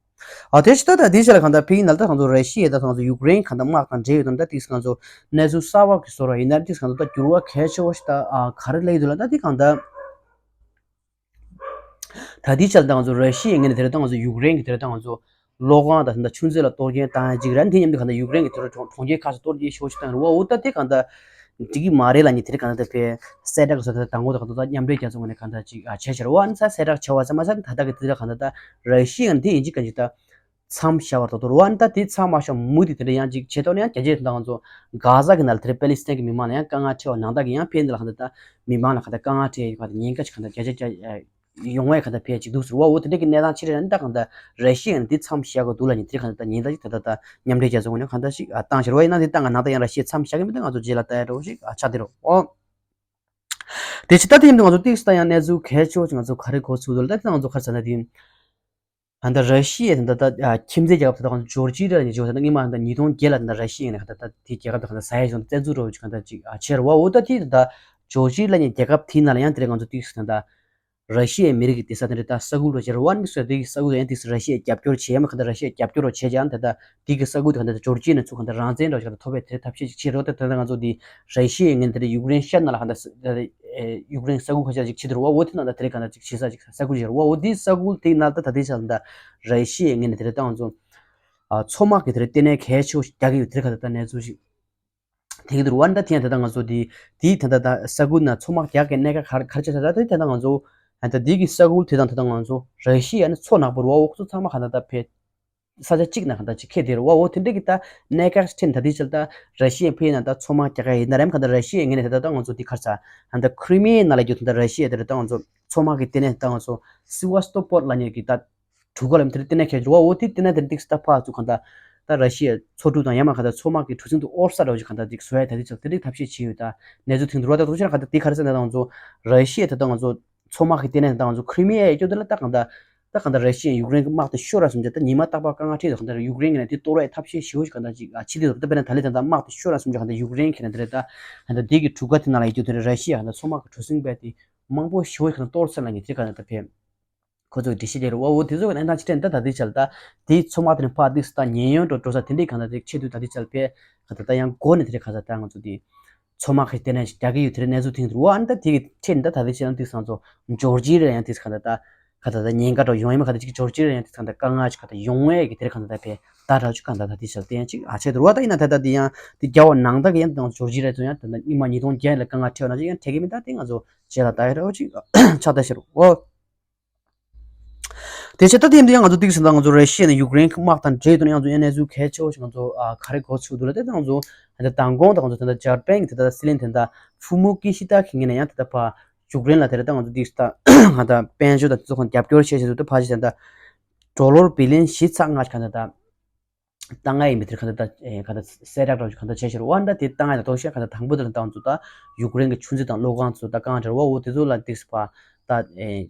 ཨ་དེ་བཞིན་ད་ལྟ་དེའི་ཆར་གང་ལྟར་ཕེ་ཡིན་ན་ད་ང་ཚོ་ར་ཤི་ཡ་དང་ད་ང་ཚོ་ཡུཀ་རེན་གང་ལྟར་དམག་དང་འབྲེལ་ཡོད་དོན་ད་དེ་ང་ཚོ་གནས་ཚུལ་གསར་བ་གི་བཟོ་འདྲ་ཡིན་ན་དེ་གང་ལྟར་ད་འགྱུར་བ་གལ་ཆེ་བོ་ཞིག་ད་ཨ་ག་རེ་སླེབས་འདུག་ལབ་ན་དེ་གང་ལྟར། ད་ལྟའི་ཆར་ད་ང་ཚོ་ར་ཤི་ཡའི་ངོས་ནས་དེ་རིང་ད་ང་ཚོ་ཡུཀ་རེན་གྱི་དེ་རིང་ད་ང་ཚོ་གློག་ཁང་དང་ད་ཆུ་མཛོད་ལ་གཏོར་སྐྱོན་བཏང་ཡ་གཅིག་རེད། དེ་མཉམ་དུ་གང་ལྟར་ཡུཀ་རེན་གྱི་དེ་རིང་གྲོང་གྲོང་ཁྱེར་ཁག་སུ་གཏོར་སྐྱོན་ཤོར་ཅིག་བཏང་རེད་བ། འོ་ད་དེ་གང་ལྟར་འགྲིག་གི་མ་རེད་ལབ་ནས་དེ་རིང་གང་ལྟར་དེ་གསལ་བསྒྲགས་སོགས་ད་དང་པོ་ད་གང་ལྟར་མཉམ་འབྲེལ་རྒྱལ་ཚོགས་ངོས་ནས་གང་ལྟར་ཅིག་ཨ་བྱས་ཤར་བ་ཨ་ནི་ས་གསལ་བསྒྲགས་བྱས་བ་ཙམ་མ་ཟད་ད་ལྟ་གི་དེ་རིང་གང་ལྟར་ད་ར་ཤི་ཡ་ཡང་དེ་ཡིན་གཅིག་གང་ཅིག་ད། མཚམས་བཞག་པར་ད་དུ་རུ་ཨ་ནི་ད་དེ་མཚམས་མ་བཞག་མུ་མཐུད་དེ་འདྲ་ཡང་ཅིག་བྱེད་དོན་ཡང་རྒྱ་ཆེ་དང་ང་ཚོ་གྷ་ཟ་གི་ནང་ལ་དེ་རིང་པེ་ལི་སི་ཐན་གྱི་མི་མང་ལ་ཡང་དཀའ་ངལ་འཕྲད་པ་ནང་ལྟར་གྱི་ཡང་ཕན་ཚུན་ལ་གང་ལྟར་ད་མི་མང་ལ་གང་ལྟར་དཀའ་ངལ་འཕྲད་ཡོད་པ་དང་ཉེན་ཁ་ཅིག་གང་ལྟར་རྒྱ་ཆེ་རྒྱ་ཡོང་བའི་གང་ལྟར་ཕལ་ཅིག་འདུག་ཟེར་བ། འོ་དེ་འདྲ་གི་གནས་སྟངས་ཆེ་རེད་ཨ་ནི་ད་གང་ལྟར་ར་ཤི་ཡ་ནས་དེ་མཚམས་བཞག་དགོས་འདུག་ལབ་ནས་དེ་གང་ལྟར་ད་ཉེན་བརྡ་ཅིག་ད་ལྟ་ད་མཉམ་འབྲེལ་རྒྱལ་ཚོགས་ངོས་ནས་གང་ལྟར་ཞིག་བཏང་ཤར་བ་ཡིན་ན་དེ་ད་ང་ནང་ལྟར་ཡང་ར་ཤི་ཡ་མཚམས་བཞག་གི་མི་འདུག་ང་ཚོ་རྗེས་ལ་ལྟ་ཡ་འདྲ་བོ་ཞིག་ཆགས་བསྡད་རོགས་ཨོ། དེ་ཕྱི་ད་དེ་ཡིན་དུས་ང་ཚོ་ཏིག་ཙམ་ད་ཡང་གནས་ཚུལ་གལ་ཆེ་བོ་ཞིག་ང་ཚོ་ག་རེ་གོ་ཚུལ་འདུག་ལ་ད་ང་ཚོ་ག་རེ་ཟེར་ན་དེ། ད་ལྟ་ར་ཤི་ཡའི་ད་ལྟ་ཁྱིམ་མཚེས་རྒྱལ་ཁབ་ད་ལྟ་ང་ཚོ་ཇོར་ཇི་ཡ་ལ་ནས་བརྗོད་ད་ལྟ་སྔོན་མ་ད་ལྟ་ཉིས་སྟོང་བརྒྱད་ལ་ད་ལྟ་ར་ཤི་ཡ་ནས་ད་ལྟ་དེ་རྒྱལ་ཁབ་ད་ལྟ་ཟ་ཡ་བྱུང་བཙན་འཛུལ་འགྲོ་བའི་གང་ལྟར་ཅིག་བྱས་རེད་བ། འོ་ད་དེ་ད་ལྟ་ཇོར་ཇི་ཡ་ལ་ནས་རྒྱལ་ཁབ་དེའི་ནང་ལ་ཡང་དེ་རིང་ང་ཚོ་ཏིག་ཙམ་ད་ལྟ་ ར་ཤི་ཡའི་མི་རིགས་ཀྱི་དེ་ས་དེ་འདྲ་ད་ས་ཁུལ་རོ་བྱེད་ར་བ་ནི་སོ་དེ་གི་ས་ཁུལ་ཡང་དེ་ས་ར་ཤི་ཡས་རྒྱབ་སྐྱོར་བྱེད་ཡ་མ་ག་ད་ར་ཤི་ཡས་རྒྱབ་སྐྱོར་རོ་བྱེད་ཀྱང་དེ་ད་དེ་གི་ས་ཁུལ་དེ་ག་ད་ཇོར་ཇི་ནས་ཚུགས་ག་ད་རང་བཙན་རོ་བྱེད་ག་ད་ཐོབ་པའི་དེ་ཐབས་ཤེས་ཅིག་བྱེད་རོ། ད་དེ་ད་ང་ཚོ་དེ་ར་ཤི་ཡའི་ངན་དེ་རེད་ཡུཀ་རེན་ཤར་ནང་ལ་ག་ད་ཡུཀ་རེན་ས་ཁུལ་ཁ་ཤས་ཅིག་བྱེད་དེ་རོ་བ་འོ་དེ་ནང་ད་དེ་རེད་ག་ད་ཅིག་བྱེད་ས་ཅིག་ས་ཁུལ་བྱེད་རོ་བ་འོ་དེ་ས་ཁུལ་དེ་ནང་ད་ད་དེ་ཆ་ད་ར་ཤི་ཡའི་ངན་དེ་རེད་ད་ང་ཚོ་མཚོ་དམག་གི་དེ་རེད་ལྟེ་གནས་གལ་ཆེ་བོ་ཞིག་རྒྱག་གི་ཡོད་དེ་རེད་ག་ད་ད་གནས་ཚུལ་ཞིག་དེ་གི་དུར་བ་འདྲ་དེ་ཡང་དེ་ལྟ་ང་ཚོ་དེ་དེའི་དེ་ལྟ་ད་ས་ཁུལ་ན་མཚོ་དམག་རྒྱག་གི་གནད་ཁག་ག་ག་རེ་ཆགས་ས་ད་དེ་ལྟ་ང་ཚོ་ད་དེ་གི་ས་ཁུལ་དེ་དང་དེ་ལྟ་ང་ཚོ་ར་ཤི་ཡ་ནི་མཚོ་ནག་པོ་རུ་བ་འོག་ཚོ་ཚང་མ་ག་ད་ད་ཕེ་ས་ཆ་གཅིག་ན་ག་ད་ཅིག་ཁེ་དེ་རུ་བ་འོ་དེ་འདྲ་གི་ད་གནད་ཁག་ཕྲན་ད་དེ་ཆལ་ད་ར་ཤི་ཡ་ཕེ་ན་ད་མཚོ་དམག་རྒྱག་ག་ཡིན་ན་རེམ་ག་ད་ར་ཤི་ཡ་ངེ་ནས་དེ་ལྟ་ད་ང་ཚོ་དེ་ག་རེ་ས་ད་ཁྲི་མི་ཡའི་ནང་ལ་རྒྱུ་དེ་ད་ར་ཤི་ཡ་དེ་ལྟ་ང་ཚོ་མཚོ་དམག་གི་ལྟེ་གནས་ད་ང་ཚོ་སི་ཝ་སྟོ་པོར་ལ་ཉེ་གི་ད། གྲུ་ཁ་ལ་མི་དེ་ལྟེ་གནས་ཁེལ་རུ་བ་འོ་དེ་ལྟེ་གནས་དེ་ཏིག་སི་ཏ་ཕ་ཚུ་ག་ད་ད་ར་ཤི་ཡའི་མཚོ་གྲུ་དང་ཡང་མ་ག་ད་མཚོ་དམག་གི་གྲུ་གཟིངས་དུ་ཨོར་ས་ར་བ་ཞིག་ག་ད་ཅིག་བཟོ་ཡ་ད་དེ་ཚོ་དེ་འདྲའི་ཐབས་ཤེས་བྱས་ཡོད་ད་གནས་ཚུལ་ཐོན་འདུག་ར། ད་ཐུག་ཆེན་ག་ད་དེ་ག་རེ་ཟེར་ན་ད་ང་ཚོ་ར་ཤི་ཡའི་ད་ད་ང་ཚོ་མཚོ་དམག་གི་ལྟེ་གནས་ད་ང་ཚོ་ཁྲི་མི་ཡ་ཡ་སྐྱོ་དེ་ལ་ད་ག་ད་ད་ག་ད་ར་ཤི་ཡའི་ཡུཀ་རེན་གི་དམག་དེ་ཤོར་ར་སོང་ཅེ་ད་ཉི་མ་རྟག་པར་དཀའ་ངལ་འཕྲད་དུ་ག་ད་ཡུཀ་རེན་གི་ནས་དེ་གཏོར་བའི་ཐབས་ཤེས་བྱས་ཡོད་ཞིག་ག་ད་ཅིག་ཨ་ཕྱི་དེ་དུ་ད་དཔེར་ན་ད་ལེ་ད་ད་དམག་དེ་ཤོར་ར་སོང་ཅེ་ག་ད་ཡུཀ་རེན་གི་ནས་དེ་རེད་ད་ད་དེ་གི་གྲུ་ཁ་དེ་ནང་ལ་ཡ་སྐྱོ་དེ་རེད། ར་ཤི་ཡ་ག་ད་མཚོ་དམག་གི་གྲུ་གཟིངས་པས་དེ་མང་པོ་ཞེ་པོ་ཞིག་གཏོར་ཚར་ལ་ངས་དེ་ག་ནས་ད་ཕེབས། ཁོ་ཚོས་འགྲེལ་བཤད་རྒྱག་རོགས་འོ་དེ་ཚོ་གི་གནས་སྟངས་ཅི་དྲན་ད་ད་དེ་ཆ་ལ་ད་དེའི་མཚོ་དམག་དེ་ནི་ཕར་ཏིག་ས་ད་ཉེན་གཡོལ་འགྲོ་འགྲོ་ས་དེ་འདྲའི་གང་ལྟར་དེ་ཆེད་དུ་ད་དེ་ཆ་ལ་ཕེ་ག་ད་ད་ཡང་སྒོ་ནས་དེ་རེད་ག་ད་ད་ང་ཚོ་དེ་མཚོ་དམག་གི་ལྟེ་གནས་ཤིག་རྒྱག་གི་ཡོད་དེ་རེད་གནས་ཚུལ་ཐོན་གི་འདུག་འོ་ཨ་ནི་ད་དེ་གི་ཁྲིད་ནི་ད་ད་དེ་ཆ་ལ་ཏིག་ས་ང་ཚོ་འབྱོར་ཇི་རེད་ཡང་ཏིག་ས་ག་ད་ད་ག་ད་ད་ཉེན་ཁ་འགྲོ་ཡོང་ཡིན་མ་ག་ད་ཅིག་འབྱོར་ཇི་རེད་ཡང་ཏིག་ས་ག་ད་དཀའ་ངལ་ཅིག་ག་ད་ཡོང་བས་གི་དེ་རེད་ག་ད་ད་ཕེ་ད་ར་ཅིག་ག་ད་ད་དེ་ཆ་ལ་ཏེ་ཡང་ཅིག་ཨ་ཆེད་དུ་རོ་ད་ཡིན་ན་ད་ད་དེ་ཡང་དེ་རྒྱ་བ་ནང་ད་གི་ཡང་ད་ང་ཚོ་འབྱོར་ཇི་རེད་ཚོ་ཡང་ད་ད་སྙིང་མ་ཉིས་སྟོང་བརྒྱད་ལ་དཀའ་ངལ་འཕྲད་ཡོད་ན་ཅིག་ཡང་འཕྲད་གི་མིན་ད་དེ་ང་ཚོ་རྗེས་ལ་ལྟ་ཡ་རེད་ཅིག་ཆགས་ད་ཤེར་འོ། དེ་ཆེད་ད་དེ་ཡིན་དུས་ཡང་ང་ཚོ་ཏིག་ཟིན་ད་ང་ཚོ་ར་ཤི་ཡ་ནས་ཡུཀ་རེན་གྱི་དམག་དང་འབྲེལ་དུ་ཡང་ང་ཚོ་ཡང་གནས་ཚུལ་གལ་ཆེ་བོ་ཞིག་ང་ཚོ་ཨ་ག་རེ་གོ་ཚུགས་འདུག་ལ་དེ་ད་ང་ཚོ་ད་མདང་དགོང་ད་ང་ཚོ་ད་ལྟ་འཇར་པན་གྱི་ད་ལྟ་སྲིད་བློན་དེ་ད་ཧྥུ་མོ་ཀི་ཤི་ད་གི་ངོས་ནས་ཡང་ད་ལྟ་ཕ་ཡུཀ་རེན་ལ་དེ་རེད་ད་ང་ཚོ་ཏིག་ད་ང་ད་དཔལ་འབྱོར་དང་དེ་ཚོ་ཁོང་རྒྱབ་སྐྱོར་བྱེད་བཞིན་འདུག་ད་ཕ་ཞིག་ད་ད་ཌོ་ལར་བི་ལི་ཡན་བཞི་ཚེག་ལྔ་ཞིག་ག་ད་ད། བཏང་ང་ཡིན་པའི་དེར་ག་ད་ད་ག་ད་གསལ་བསྒྲགས་རོགས་ག་ད་བྱས་ཤར་བ་འདྲ་དེ་བཏང་ང་ཡིན་ད་དོ་ཤར་ག་ད་དང་པོ་དེར་བཏང་ཚོ་ད་ཡུཀ་རེན་གྱི་ཆུ་མཛོད་དང་གློག་ཁང་ཚོ་ད་གང་འདྲ་བ་འོ་དེ་ཚོ་ལ་ཏིག་སི་པ་ད་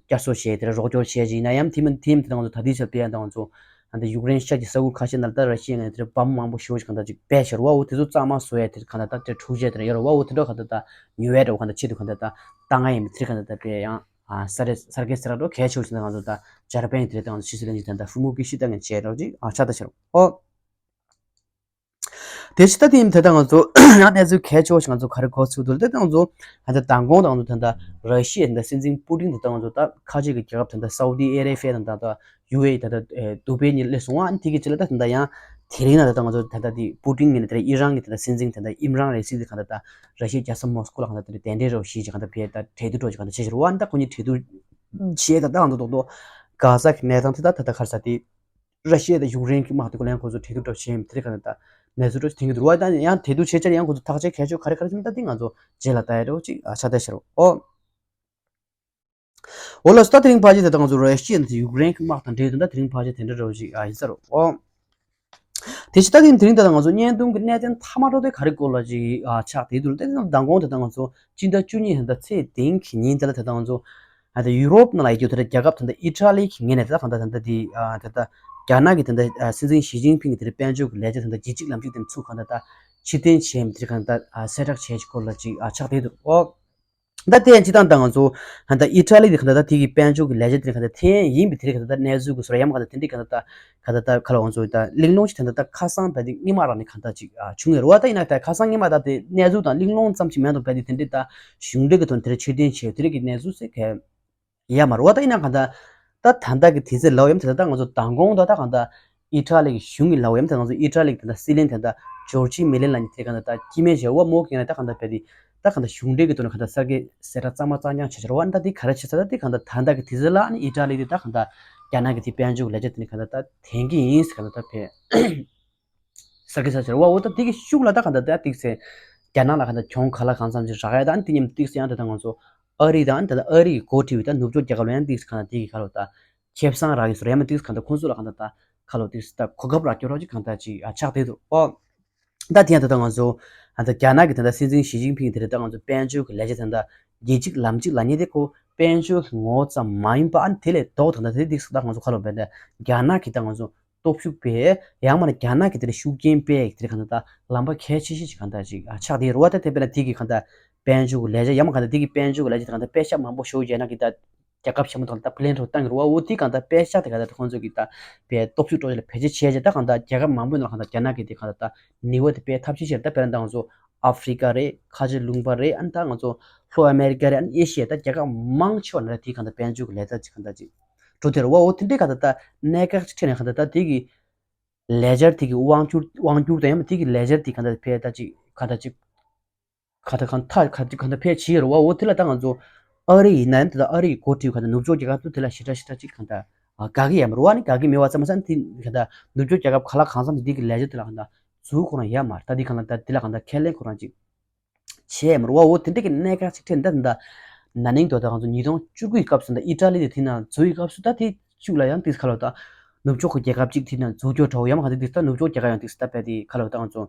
བསྐྱར་གསོ་བྱས་དེར་རོགས་སྐྱོར་བྱས་ཀྱི་ཡིན་ན་ཡང་དེ་མིན་དེ་མིན་དེ་དང་ཚོ་ད་དེ་ཆ་པའི་ཡང་དང་ཚོ་ད་ཡུཀ་རེན་ཤར་གྱི་ས་ཁུལ་ཁ་ཤས་ནང་ད་ར་ཤི་ཡ་ངས་དེར་བམ་མང་པོ་ཞེ་པོ་ཞིག་ག་ད་ཅིག་སྤེལ་ཤར་བ་འོ་དེ་ཚོ་གཙང་མ་བཟོ་ཡ་དེར་ག་ད་ད་དེ་འཁྲུག་ཆ་དེར་ཡོད་ར་བ་འོ་དེ་འདྲ་ག་ད་ད་ཉོ་ཡ་འདྲ་བ་ག་ད་ཆེད་དུ་ག་ད་ད་བཏང་ང་ཡིན་པའི་དེར་ག་ད་ད་པའི་ཡང་ས་རེ་ས་རྒྱལ་ས་ར་འགྲོ་གལ་ཆེ་བོ་ཞིག་ད་ང་ཚོ་ད་འཇར་པན་གྱི་དེ་དང་ཕྱི་སྲིད་བློན་ཆེན་ད་ཧྥུ་མོ་ཀི་ཤི་ད་ངས་བྱས་རོགས་ཅིག་ཨ་ཆ་ད་ཤར་བ། ཨོ། དེ་ཕྱི་ད་དེ་ཡིན་དེ་ད་ང་ཚོ་ཡང་གནས་ཚུལ་གལ་ཆེ་བ་ཞིག་ང་ཚོ་ག་རེ་གོ་ཚུལ་འདུག་ལ་དེ་ད་ང་ཚོ་ད་ལྟ་མདང་དགོང་དང་ང་ཚོ་ད་ལྟ་ར་ཤི་ཡའི་ད་ལྟ་སྲིད་འཛིན་པུ་ཏིན་དེ་ད་ང་ཚོ་ད་ཁ་ཆེ་གི་རྒྱལ་ཁབ་ད་ལྟ་སའུ་ཌི་ཨེ་རེ་བྷི་ཡ་དང་ད་ལྟ་ཡུ་ཨེ་ཨི་ད་ལྟ་དུ་བྷེ་གཉིས་སླེབས་སོང་བ་ཨ་ནི་དེ་གི་ཅི་ལ་ད་ད་ལྟ་ཡང་དེ་རིང་ན་ད་ལྟ་ང་ཚོ་ད་ལྟ་དེ་པུ་ཏིན་ངོས་ནས་ད་ལྟ་ཨི་རན་གྱི་ད་ལྟ་སྲིད་འཛིན་ད་ལྟ་ཨིམ་རན་རེ་སི་དེ་ག་ད་ལྟ་ར་ཤི་ཡའི་རྒྱལ་ས་མོ་སི་ཀོ་ལ་ག་ད་ལྟ་དེ་གདན་འདྲེན་རོགས་ཞེས་ཀྱི་ག་ད་ལྟ་བས་ད་གྲོས་བསྡུར་རོགས་བྱེད་ཀྱི་ཡིན་ད་ཁོ་གཉིས་གྲོས་བསྡུར་བྱས་ད་ལྟ་ང་ཚོ་རྡོག་རྡོག་གྷ་ཟ་གི་གནས་སྟངས་དེ་ད་ད་ལྟ་ག་རེ་ཟེར་དེ། ར་ཤི་ཡ་དང་ཡུཀ་རེན་གྱི་དམག་དེ་ཁོ་ལན་ཁོ་ཚོ་གྲོས་བསྡུར་འདྲ་བྱེད་ཡིན་དེ་རིང་ག་ད་ལྟ་གནས་ཚུལ་འདྲ་ཞིག་ཐོན་གྱི་འདུག་བ། ད་ཡང་གྲོས་བསྡུར་བྱེད་ཆེད་ཡང་ཁོ་ཚོ་ཐག་གཅོད་གལ་ཆོད་ག་རེ་ག་རེ་ཟེར་ན་ད་དེ་ང་ཚོ་རྗེས་ལ་ལྟ་ཡ་འདྲ་ཅིག་ཨ་ཆ་ལྟ་ཤར་བ་ཨོ། འོ་ལགས་སོ་ད་དེ་རིང་ཕལ་ཆེར་དེ་ད་ང་ཚོ་ར་ཤི་ཡ་དང་ཡུཀ་རེན་གྱི་དམག་དང་འབྲེལ་དུ་ད་དེ་རིང་ཕལ་ཆེར་དེ་འདྲ་འདྲ་ཞིག་ཨ་ཡིན་ས་རེད་ཨོ། དེ་ཕྱི་ད་དེ་དེ་རིང་ད་ང་ཚོ་བརྙན་ཐུང་གི་གནད་དོན་མཐའ་མ་འགྲོ་དེ་ག་རེ་སྐོར་ལ་ཅིག་ཨ་ཆགས་བསྡད་འདུག་དེ་ད་མདང་དགོང་དེ་ད་ང་ཚོ་སྤྱི་ཟླ་བཅུ་གཉིས་ད་ཚེས་བདུན་གྱི་ཉིན་དེ་ལ་དེ་ད་ང་ཚོ་ཨ་ད་ཡུ་རོབ་ནང་ལ་ཡོད་རྒྱུ་དེ་ད་རྒྱལ་ཁབ་དེ་ད་ཨི་ཊ་ལི་གི་ངོས་ནས་དེ་ད་གང་ལྟར་དེ་ད་དེ་ཨ་དེ་ད་རྒྱ་ནག་གི་དེ་ད་ཨ་སྲིད་འཛིན་ཞི་ཅིན་ཕིང་གི་དེ་ད་དཔལ་འབྱོར་གྱི་ལས་བྱེད་དེ་ད་ལྗིད་ཅིག་ལམ་ཅིག་དེ་ཚུགས་གང་ལྟར་ད་ཕྱིར་འཐེན་བྱས་མི་དེ་གང་ལྟར་ཨ་གསལ་བསྒྲགས་བྱས་ཀྱི་སྐོར་ལ་ཅིག་ཨ་ཆགས་བསྡད་འདུག་ཨོ། ད་དེ་ཡང་སྤྱི་བཏང་ད་ང་ཚོ་ད་ཨི་ཊ་ལི་དེ་ག་ད་ད་དེ་གི་དཔལ་འབྱོར་གྱི་ལས་བྱེད་དེ་ག་ད་ཐེན་ཡིན་པའི་དེ་ག་ད་ད་གནས་ཚུལ་གྱི་བཟོ་ར་ཡམ་ག་ད་དེ་འདྲའི་ག་ད་ད་ག་ད་ད་ག་ལ་ང་ཚོ་ད་གླེང་སློང་ཞིག་ད་ད་ད་ཁ་སང་ད་དེ་སྔོན་མ་རང་ནས་ག་ད་ཅིག་བྱུང་ཡོད་རེད་བ། ད་ཡིན་ན་ད་ཁ་སང་སྔོན་མ་ད་དེ་གནས་ཚུལ་དང་གླེང་སློང་ཙམ་ཞིག་མེད་དང་བས་དེ་དེ་འདྲའི་ད་གཞུང་འབྲེལ་གྱི་ཐོག་ནས་དེ་འདྲ་ཕྱིར་འཐེན་བྱས་དེ་འདྲའི་གི་གནས་ཚུལ་ཟེར་གས་ཡ་མ་རེད་བ། ད་ཡིན་ན་ག་ད་ད་ད་ད་གི་དུས་ཚོད་ལབ་ཡམ་དེ་ད་ད་ང་ཚོ་མདང་དགོང་ད་ད་ག་ད་ཨི་ཊ་ལི་གི་གཞུང་གི་ལག་འོས་ཡམ་དེ་ང་ཚོ་ཨི་ཊ་ལི་གི་དེ་འདྲ་སྲིད་བློན་དེ་འདྲ་ཇོར་ཇི་མེ་ལོ་ནི་དེ་ག་འདྲ་ད་སྐྱེ་དམན་བྱེད་དབང་མོ་གི་ན་ད་ག་འདྲ་བས་དེ་ད་ག་འདྲ་གཞུང་འབྲེལ་གི་ཐོག་ནས་ག་འདྲ་གསར་གྱི་གསལ་བསྒྲགས་གཙང་མ་གཙང་རྐྱང་བྱེད་ཆོག་བ་འདྲ་དེ་ག་རེ་བྱེད་ས་ད་དེ་ག་འདྲ་ད་ད་གི་དེ་ཚོ་ལ་ནི་ཨི་ཊ་ལི་དེ་ད་ག་འདྲ་རྒྱ་ནག་གི་དེ་དཔལ་འབྱོར་ལས་བྱེད་དེ་ནི་ག་འདྲ་ད་དེང་གི་ཡིན་ཟེར་ག་འདྲ་ད་བས་གསར་གྱི་ས་ཆར་བ་འོ་ད་དེ་གི་ཤུགས་ལ་ད་ག་འདྲ་ད་ཏིག་སེ་རྒྱ་ནག་ལ་ག་འདྲ་གྱོང་ག་ལ་གང་འཚམ་ཞིག་རག་ཡ་ད་ནི་དེ་མཉམ་ཏིག་སེ་ཡང་ད་ད་ང་ཚོ་ཨ་རི་དང་ད་ད་ཨ་རི་གི་འགོ་ཁྲིད་པའི་ད་ནུབ་ཕྱོགས་རྒྱལ་ཁབ་ལ་ཡང་ཏིག་སེ་ག་འདྲ་དེ་གི་ག་ལོ་ད། ཁེ་བཟང་རག་ཡོད་ཟེར་ཡ་མ་ཏིག་གང་ལྟར་ཁོང་ཚོ་ལ་གང་ལྟར་ད་ཁ་ལོ་ཏིག་ད་གོ་སྐབས་རག་སྐྱོ་རོགས་ཅིག་གང་ལྟར་ཅིག་ཨ་ཆགས་བསྡད་འདུག་ཨོ། ད་དེ་ཡང་ད་ལྟ་ང་ཚོ་ཨ་ད་རྒྱ་ནག་གི་ད་ལྟ་སྲིད་འཛིན་ཞི་ཅིན་ཕིང་དེ་རེད་ད་ང་ཚོ་དཔལ་འབྱོར་གྱི་ལས་བྱེད་ད་ལྟ་རྒྱལ་གཅིག་ལམ་གཅིག་ལ་ཉེ་དེ་ཁོ་དཔལ་འབྱོར་གྱི་ངོ་བོ་ཙམ་མ་ཡིན་པ་ཨ་ནི་དེ་ལས་ལྡོག་ད་ལྟ་དེ་ཏིག་ད་ང་ཚོ་ཁ་ལོ་བས་ད་རྒྱ་ནག་གི་ད་ང་ཚོ་སྟོབས་ཤུགས་པས་ཡང་མ་ན་རྒྱ་ནག་གི་དེ་ལ་ཤུགས་རྐྱེན་པས་དེ་གང་ལྟར་ད་ལམ་པ་གལ་ཆེ་ཤོས་ཅིག་གང་ལྟར་ཅིག་ཨ་ཆགས་བསྡད་རེད་བ། ད་དེ་དཔེར་ན་དེ་གི་གང་ལྟར་དཔལ་འབྱོར་གྱི་ལས་བྱེད་ཡང་མ་གང་ལྟར་དེ་གི་དཔལ་འབྱོར་གྱི་ལས་བྱེད་ད་གང་ལྟར་དཔེ་ཤག་མང་པོ་ཞུ་རྒྱ་ནག་གི་ད། རྒྱལ་ཁབ་ཆེན་པོ་དང་ད་ཕི་ལན་ཧྲོ་བཏང་གི་རེད་བ། འོ་དེ་གང་ལྟར་དཔེ་ཤག་དེ་གང་ལྟར་ཁོང་ཚོ་གི་ད་དཔེ་སྟོབས་ཤུགས་སྤྲོ་ཆེ་ལ་བེད་སྤྱོད་བྱས་བྱས། ད་གང་ལྟར་རྒྱལ་ཁབ་མང་པོའི་ནང་ལ་གང་ལྟར་རྒྱ་ནག་གི་དེ་གང་ལྟར་ད་ནུས་པ་དེ་དཔེ་ཐབས་ཤེས་བྱས། ད་དཔེར་ན་ད་ང་ཚོ་ཨ་ཧྥི་རི་ཀ་རེད། ཁ་ཆེ་ལུང་པ་རེད། ཨ་ནི་ད་ང་ཚོ་ལྷོ་ཨ་མེ་རི་ཀ་རེད། ཨ་ནི་ཨེ་ཤི་ཡ། ད་རྒྱལ་ཁབ་མང་ཆེ་བ་ནང་ལ་དེ་གང་ལྟར་དཔལ་འབྱོར་གྱི་ལས་ད་ཅིག་གང་ལྟར་ཅིག་འགྲོ་དེ་རེད་བ། འོ་དེ་འདྲའི་གང་ལྟར་ད་གནད་འགག་ཅིག་འཕྲད་ནས་གང་ལྟར་ད་དེ་གི་ལེ་ཇར་དེ་གི་དབང་སྒྱུར་དབང་སྒྱུར་དང་། ཡང་མ་དེ་གི་ལེ་ཇར་དེ་གང་ལྟར་ཕལ་ད་ཅིག་གང་ལྟར་ཅིག་ག་ད་གང་ཐ་ག་ད་གང་ད་ཕལ་ཆེ་རུ་བ། འོ་དེ་ལ་ད་ང་ཚོ་ཨ་རི་ཡིན་ན་ཡང་དེ་ད་ཨ་རི་ཡི་འགོ་ཁྲིད་གང་ད་ནུབ་ཕྱོགས་རྒྱལ་ཁབ་ཚོ་དེ་ལ་ཞེ་དྲག་ཞེ་དྲག་ཅིག་གང་ད་དགའ་གི་ཡོད་མ་རུ་བ། ནི་དགའ་གི་མེད་བ་ཙམ་མ་ཟད་དེ་གང་ད་ནུབ་ཕྱོགས་རྒྱལ་ཁབ་ག་ལ་གང་འཚམ་དེ་དེ་གི་ལེ་ཇར་དེ་ལ་གང་ད་ཟུར་ཁོ་རང་ཡོད་མ་རེད། ད་དེ་གང་ལ་ད་དེ་ལ་གང་ད་ཁས་ལེན་ཁོ་རང་ཅིག་བྱས་མ་རུ་བ། འོ་དེ་འདྲ་གི་གནད་འགག་ཅིག་འཕྲད་ད་ད་ན་ནིང་དུ་ད་ང་ཚོ་ཉིས་སྟོང་བཅུ་དགུ་ཡི་སྐབས་སུ་ད་ཨི་ཊ་ལི་དེ་དེ་ན་འཛུལ་ཡི་སྐབས་སུ་ད་དེ་ཤུགས་ལ་ཡང་དེ་ག་ལ་ད་ནུབ་ཕྱོགས་ཀྱི་རྒྱལ་ཁབ་ཅིག་དེ་ན་འཛུལ་སྐྱོད་འདྲ་བོ་ཡང་མ་གང་དེ་དེ་ད་ནུབ་ཕྱོགས་རྒྱལ་ཁབ་ཡང་དེ་ད་དཔེ་དེ་ག་ལ་ད་ང་ཚོ་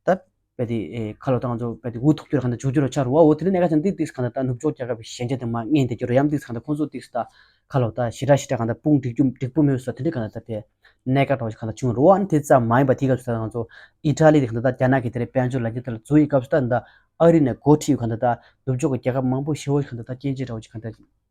ད་དཔེ་དེ་ཨེ་ཁ་ལོ་ཏང་ཚོ་དཔེ་དེ་འུ་ཐུག་རྒྱུར་གང་ལྟར་འཇུག་རྒྱུར་ཆགས་རུ་བ། འོ་དེ་ནི་གནད་འགག་ཆེན་འདི་ཏིག་གང་ལྟར་ད་ནུབ་ཕྱོགས་རྒྱལ་ཁབ་ཀྱི་ཞན་ཆ་དེ་མར་མངོན་བསྡད་རྒྱུ་རུ་ཡང་ཏིག་གང་ལྟར་ཁོང་ཚོ་ཏིག་ད་ཁ་ལོ་ད་ཞེ་དྲག་ཞེ་དྲག་གང་ལྟར་དཔུང་འགྲིག་རྒྱུ་འགྲིག་པོ་མེད་ས་དེ་འདྲ་གང་ལྟར་ད་དེ་གནད་འགག་འདྲ་བོ་ཞིག་གང་ལྟར་བྱུང་རུ་བ། ཨ་ནི་དེ་ཙམ་མ་ཡིན་པ་དེ་སྐབས་སུ་ད་ང་ཚོ་ཨི་ཊ་ལི་དེ་གང་ལྟར་ད་རྒྱ་ནག་གི་དེ་རེད་དཔལ་འབྱོར་ལ་རྒྱ་དེ་ལ་འཛུལ་ཡི་སྐབས་སུ་ད་ད་ཨ་རི་ནས་འགོ་ཁྲིད་གང་ལྟར་ད་ནུབ་ཕྱོགས་ཀྱི་རྒྱལ་ཁབ་མང་པོ་ཞེ་བོ་ཞིག་གང་ལྟར་ད་སྐྱོན་བརྗོད་འདྲ་བོ་ཞིག་གང་ལྟར།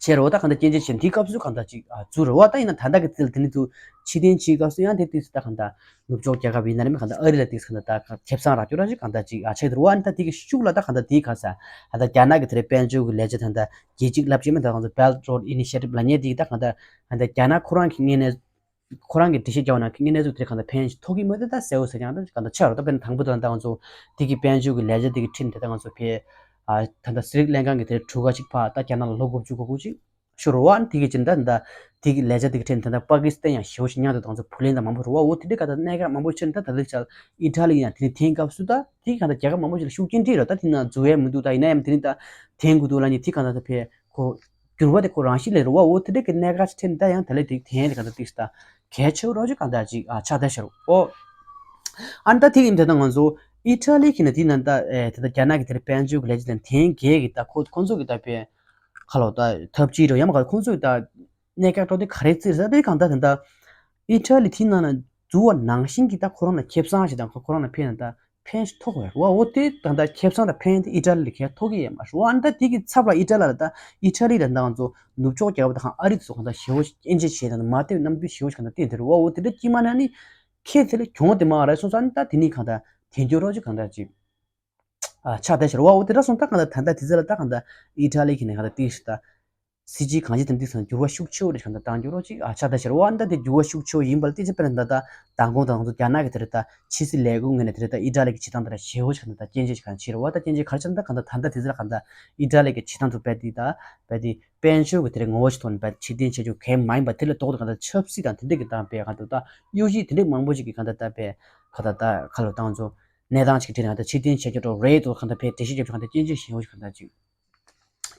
བྱས་རེད་བ། ད་གང་ལྟར་སྐྱོན་བརྗོད་བྱས་འདིའི་སྐབས་སུ་གང་ལྟར་ཅིག་ཨ་འཛུལ་རེད་བ། ད་ཡིན་ན་ད་ལྟ་གི་ཚིག་ལ་དེ་ནི་ཚུར་ཕྱིར་འཐེན་བྱེད་སྐབས་སུ་ཡང་དེ་ཏིག་ཙམ་ད་གང་ལྟར་ནུབ་ཕྱོགས་རྒྱལ་ཁབ་ཡིན་ན་རེད། མི་གང་ལྟར་ཨ་རི་ལ་ཏིག་ཙམ་གང་ལྟར་ད་ཁེ་བཟང་རག་རྒྱུ་ར་ཅིག་གང་ལྟར་ཅིག་ཨ་ཆགས་འདུག་རེད་བ། ཨ་ནི་ད་དེ་གི་ཤུགས་ལ་ད་གང་ལྟར་དེའི་ཁ་ས་ཨ་ད་རྒྱ་ནག་གི་དེ་རེད་དཔལ་འབྱོར་གྱི་ལས་བྱེད་ད་ལྟ་རྒྱལ་སྤྱིའི་རླབས་ཆེན་མི་ད་གང་ཚོ་Belt Road Initiative་ལབ་མཁན་དེ་གི་ད་གང་ལྟར་ཨ་ད་རྒྱ་ནག་ཁོ་རང་གི་ངོས་ནས་ཁོ་རང་གི་འགྲེལ་བཤད་རྒྱག་པ་ན་དངོས་གནས་ཚུལ་དེ་གང་ལྟར་ཕན་ཐོགས་ཀྱི་མེད་དེ་ད་གསལ་བོ་ཟེར་ཀྱང་ད་གང་ལྟར་ཆགས་རོགས། ད་དཔེར་ན་དང་པོ་དེ་ལ་ད་ང་ཚོ་དེ་གི་དཔལ་འབྱོར་གྱི་ལས་བྱེད་དེ་གི་ཁྲིད་དེ་ད་ང་ཚོ་ཕེ་ཨ་ད་ལྟ་སི་རིག་ལེན་ཁང་གི་དེ་ཕྲུ་གུ་ཅིག་ཕ་ད་རྒྱ་ནག་ལ་ལོ་དགུ་བཅུ་གོ་དགུ་ཅིག་ཤོར་རོགས། ཨ་ནི་དེ་གི་ཅིག་ད་ད་དེ་གི་ལས་བྱེད་དེ་གི་ཁྲིད་དེ་ད་པ་ཀི་སི་ཐན་ཡང་ཞེ་བོ་ཞིག་མཉམ་དུ་ད་ང་ཚོ་བུ་ལོན་དང་མང་པོ་རོགས། འོ་དེ་འདྲའི་ག་ད་གནད་འགག་མང་པོ་ཕྱིན་ད་ད་ལྟ་ཅག་ཨི་ཊ་ལི་ཡང་དེ་ནི་འཐེན་སྐབས་སུ་ད་དེ་གི་ག་ད་རྒྱལ་ཁབ་མང་པོ་ཞིག་ལ་ཤུགས་རྐྱེན་སྤྲད་རོགས། ད་དེ་ན་འཛུལ་ཡས་མི་འདུག་ད་ཡིན་ན་ཡང་དེ་ནི་ད་འཐེན་དགོས་འདུག་ལ་ནི་དེ་ག་ད་ད་ཕེ་ཁོ། འགྱུར་བ་དེ་ཁོ་རང་བཞིན་ལས་རུ་བ། འོ་དེ་འདྲ་གི་གནད་འགག་ཅིག་འཕྲད་ནས་ད་ཡང་དེ་ལས་དེ་དེ་ཡང་དེ་ག་འདྲ་ཏིག་ད་གལ་ཆེ་བོ་རོགས་ཅིག་གང་ལྟར་ཅིག་ཨ་ཆགས་བསྡད་ཤག་རོ། ཨོ། ཨ་ནི་ད་དེ་ཡིན་དེ་ད་ང་ཚོ་ཨི་ཊ་ལི་གི་ནི་དེ་ན་ད་ཨེ་དེ་ད་རྒྱ་ནག་གི་དེ་རེད་དཔལ་འབྱོར་གི་ལས་བྱེད་དེ་འཐེན་གས་གི་ད་ཁོ་ཁོང་ཚོ་གི་ད་དཔེ་ཁ་ལོ་ད་ཐབས་ཅིག་རོ་ཡང་མ་ག་ཁོང་ཚོ་གི་ད་གནད་འགག་འགྲོ་དེ་ག་རེ་རྩིས་ཟ་དེ་གང་ལྟར་དེ་ད་ཨི་ཊ་ལི་དེ་ན་ན་འཛུལ་བ་ནང་བཞིན་གི་ད་ཁོ་རང་ལ་ཁེ་བཟང་ཞིག་དང་ཁོ་ཁོ་རང་ལ་ཕན་ན་ད། ཕན་ཐོགས་ཡོད་རེད་བ། འོ་དེ་ད་ལྟ་ཁེ་བཟང་དང་ཕན་དེ་ཨི་ཊ་ལི་ལ་གང་ཐོགས་ཀྱི་ཡོད་མ་རེད་བ། ཨ་ནི་ད་དེ་གི་ཚབ་ལ་ཨི་ཊ་ལི་ལ་ད་ཨི་ཊ་ལི་ལ་ད་ང་ཚོ་ནུབ་ཕྱོགས་རྒྱལ་ཁབ་དང་ཨ་རི་ཚོ་གང་ལྟར་ཞེ་བོ་དབྱེ་འབྱེད་བྱས་དང་མ་བསྡད་རྣམ་འགྱུར་ཞེ་བོ་ཞིག་གང་ལྟར་བསྟན་དེ་རེད་བ། འོ་དེ་འདྲ་སྐྱེས་མ་ན་ནི་ཁེ་དེ་ལ་གྱོང་དེ་མ་རེད་སོང་ཙང་ཨ་ནི་ད་དེ་ནི་གང་ལྟར་དེ་འགྱུར་རོགས་ཅིག་གང་ལྟར་ཅིག་ཨ་ཆགས་བསྡད་ཤག་རེད་བ། འོ་དེ་འདྲ་སོང་ད་གང་ལྟར་ད་ལྟ་དེ་ཚོ་ལ་ད་གང་ལྟར་ཨི་ཊ་ལི་གི་ནས་གང་ལྟར་ཏིག་ཞིག་ད། སྲིད་ཇུས་གང་ཅི་དེ་འདི་ཚོ་འགྱུར་བ་ཤུགས་ཆེ་བོ་རེ་ཞིག་གང་ལྟར་བཏང་རྒྱུ་རོགས་ཅིག་ཨ་ཆགས་ད་ཤར་བ། ཨ་ནི་ད་དེ་འགྱུར་བ་ཤུགས་ཆེ་བོ་ཡིན་པ་ལ་བལྟས་ཚེ་དཔེར་ན་ད་ལྟ་མདང་དགོང་དང་ང་ཚོ་རྒྱ་ནག་གི་དེ་རེད་ད་ཕྱི་སྲིད་ལས་ཁུངས་ངོས་ནས་དེ་རེད་ད་ཨི་ཊ་ལི་གི་བྱེད་སྟངས་དེ་ལ་ཞེ་བོ་ཞིག་གང་ལྟར་ད་སྐྱོན་བརྗོད་ཞིག་གང་བྱེད་རེད་བ། ད་སྐྱོན་བརྗོད་ག་རེ་བྱས་ན་ད་གང་ལྟར་ད་ལྟ་དེ་ཚོ་ལ་གང་ལྟར་ཨི་ཊ་ལི་གི་བྱེད་སྟངས་ཚོ་དཔེ་དེ་ད་དཔེ་དེ་དཔལ་འབྱོར་གི་དེ་རེད་ངོ་བོ་ཞིག་ཐོག་ནས་དཔེ་ཕྱིར་འཐེན་བྱེད་རྒྱུ་གལ་མ་ཡིན་པ་དེ་ལས་ལྡོག་ཏུ་གང་ལྟར་ཆབ་སྲིད་དང་དེ་འདྲ་གི་སྟངས་དཔེ་གང་ལྟར་ད་གཡོ་ཇུས་དེ་འདྲ་མང་པོ་ཞིག་གི་གང་ལྟར་ད་དཔེ་ག་ད་ད་ག་ལ་བཏང་ཚོ། གནས་སྟངས་ཤིག་འཕྲད་ནས་ད་ཕྱིར་འཐེན་བྱེད་རྒྱུ་འགྲོ་རེད་དོ་གང་ལྟར་ཕེ་འགྲེལ་བཤད་རྒྱབ་ཆོག་གང་ལྟར་སྐྱོན་བརྗོད་ཞེ་བོ་ཞིག་གང་ལྟར་ཅིག་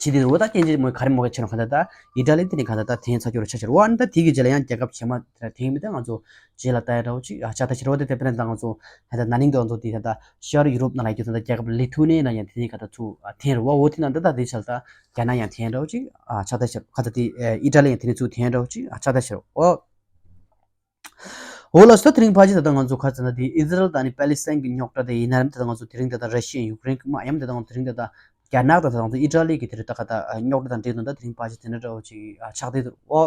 བྱེད་དེ་འོ་ད་སྐྱོན་བརྗོད་མོ་ག་རེ་མོ་ག་བྱེད་རོགས་གང་ལྟར་ད་ཨི་ཊ་ལི་དེ་ནས་གང་ལྟར་ད་དེང་ཚ་སྐྱོ་རུ་ཆ་ཆེ་རུ་བ། ཨ་ནི་ད་དེ་གི་རྗེས་ལ་ཡང་རྒྱལ་ཁབ་གཞན་མ་དེ་འཐེན་མི་ད་ང་ཚོ་རྗེས་ལ་ལྟ་ཡ་འདྲ་བོ་ཅིག་ཨ་ཆགས་ད་ཆེ་རུ་བ། དེ་དེ་དཔེར་ན་ད་ང་ཚོ་ད་ད་ན་ནིང་དུ་ང་ཚོ་དེ་ད་ད་ཤར་ཡུ་རོབ་ནང་ལ་ཡོད་ད་ད་རྒྱལ་ཁབ་ལི་ཐུ་ནི་ཡ་ན་ཡང་དེ་ནས་གང་ལྟར་ཚུར་འཐེན་རུ་བ། འོ་དེ་ན་ད་ད་དེ་ཆ་ལ་ད་རྒྱ་ནག་ཡང་འཐེན་འདྲ་བོ་ཅིག་ཨ་ཆགས་ད་ཆེ་རུ་གང་ལྟར་དེ་ཨི་ཊ་ལི་ཡང་དེ་ནས་ཚུར་འཐེན་འདྲ་བོ་ཅིག་ཨ་ཆགས་ད་ཆེ་རུ་འོ། འོ་ལགས་སོ། ད་དེ་རིང་ཕལ་ཆེར་ད་ལྟ་ང་ཚོ་ག་ཚོད་ན་དེ་ཨི་ཟི་རལ་དང་ནི་པེ་ལི་སི་ཐན་གྱི་རྙོག་དྲ་དེ་ཡིན་ན་རེད། ད་ལྟ་ང་ཚོ་དེ་རིང་ད་ལྟ་ར་ཤི་ཡ་ཡུཀ་རེན་གྱི་དམག་ཡང་ད་ལྟ་ང་ཚོ་དེ་རིང་ད་ལྟ་རྒྱ་ནག་དང་ད་ལྟ་ང་ཚོ་ཨི་ཊ་ལི་གི་དེ་རིང་ད་ག་ད་རྙོག་དྲ་དང་འབྲེལ་དུ་ད་དེ་རིང་ཕལ་ཆེར་དེ་འདྲ་འདྲ་བོ་ཅིག་ཆགས་བསྡད་འདུག་འོ།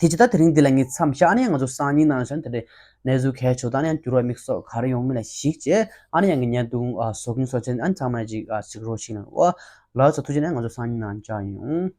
དེ་ཅི་ད་དེ་རིང་འདི་ལ་ངས་མཚམས་བཞག་ཨ་ནི་ཡང་ང་ཚོ་སང་ཉིན་ནང་བཞིན་དེ་འདྲའི་གནས་ཚུལ་གལ་ཆེ་ད་ཨ་ནི་ཡང་འགྱུར་བ་དམིགས་བསལ་ག་རེ་ཡོང་མིན་ལ་གཞིགས་བྱས་ཨ་ནི་ཡང་ངས་བརྙན་ཐུང་བཟོ་གིན་བཟོ་བྱས་ཨ་ནི་ཚང་མ་ཅིག་གཟིགས་རོགས་ཞུ་གནང་འོ། ལགས་སོ། ཐུགས་རྗེ་ཆེ། ང་ཚོ་སང་ཉིན་ནང་མཇལ་ཡོང་།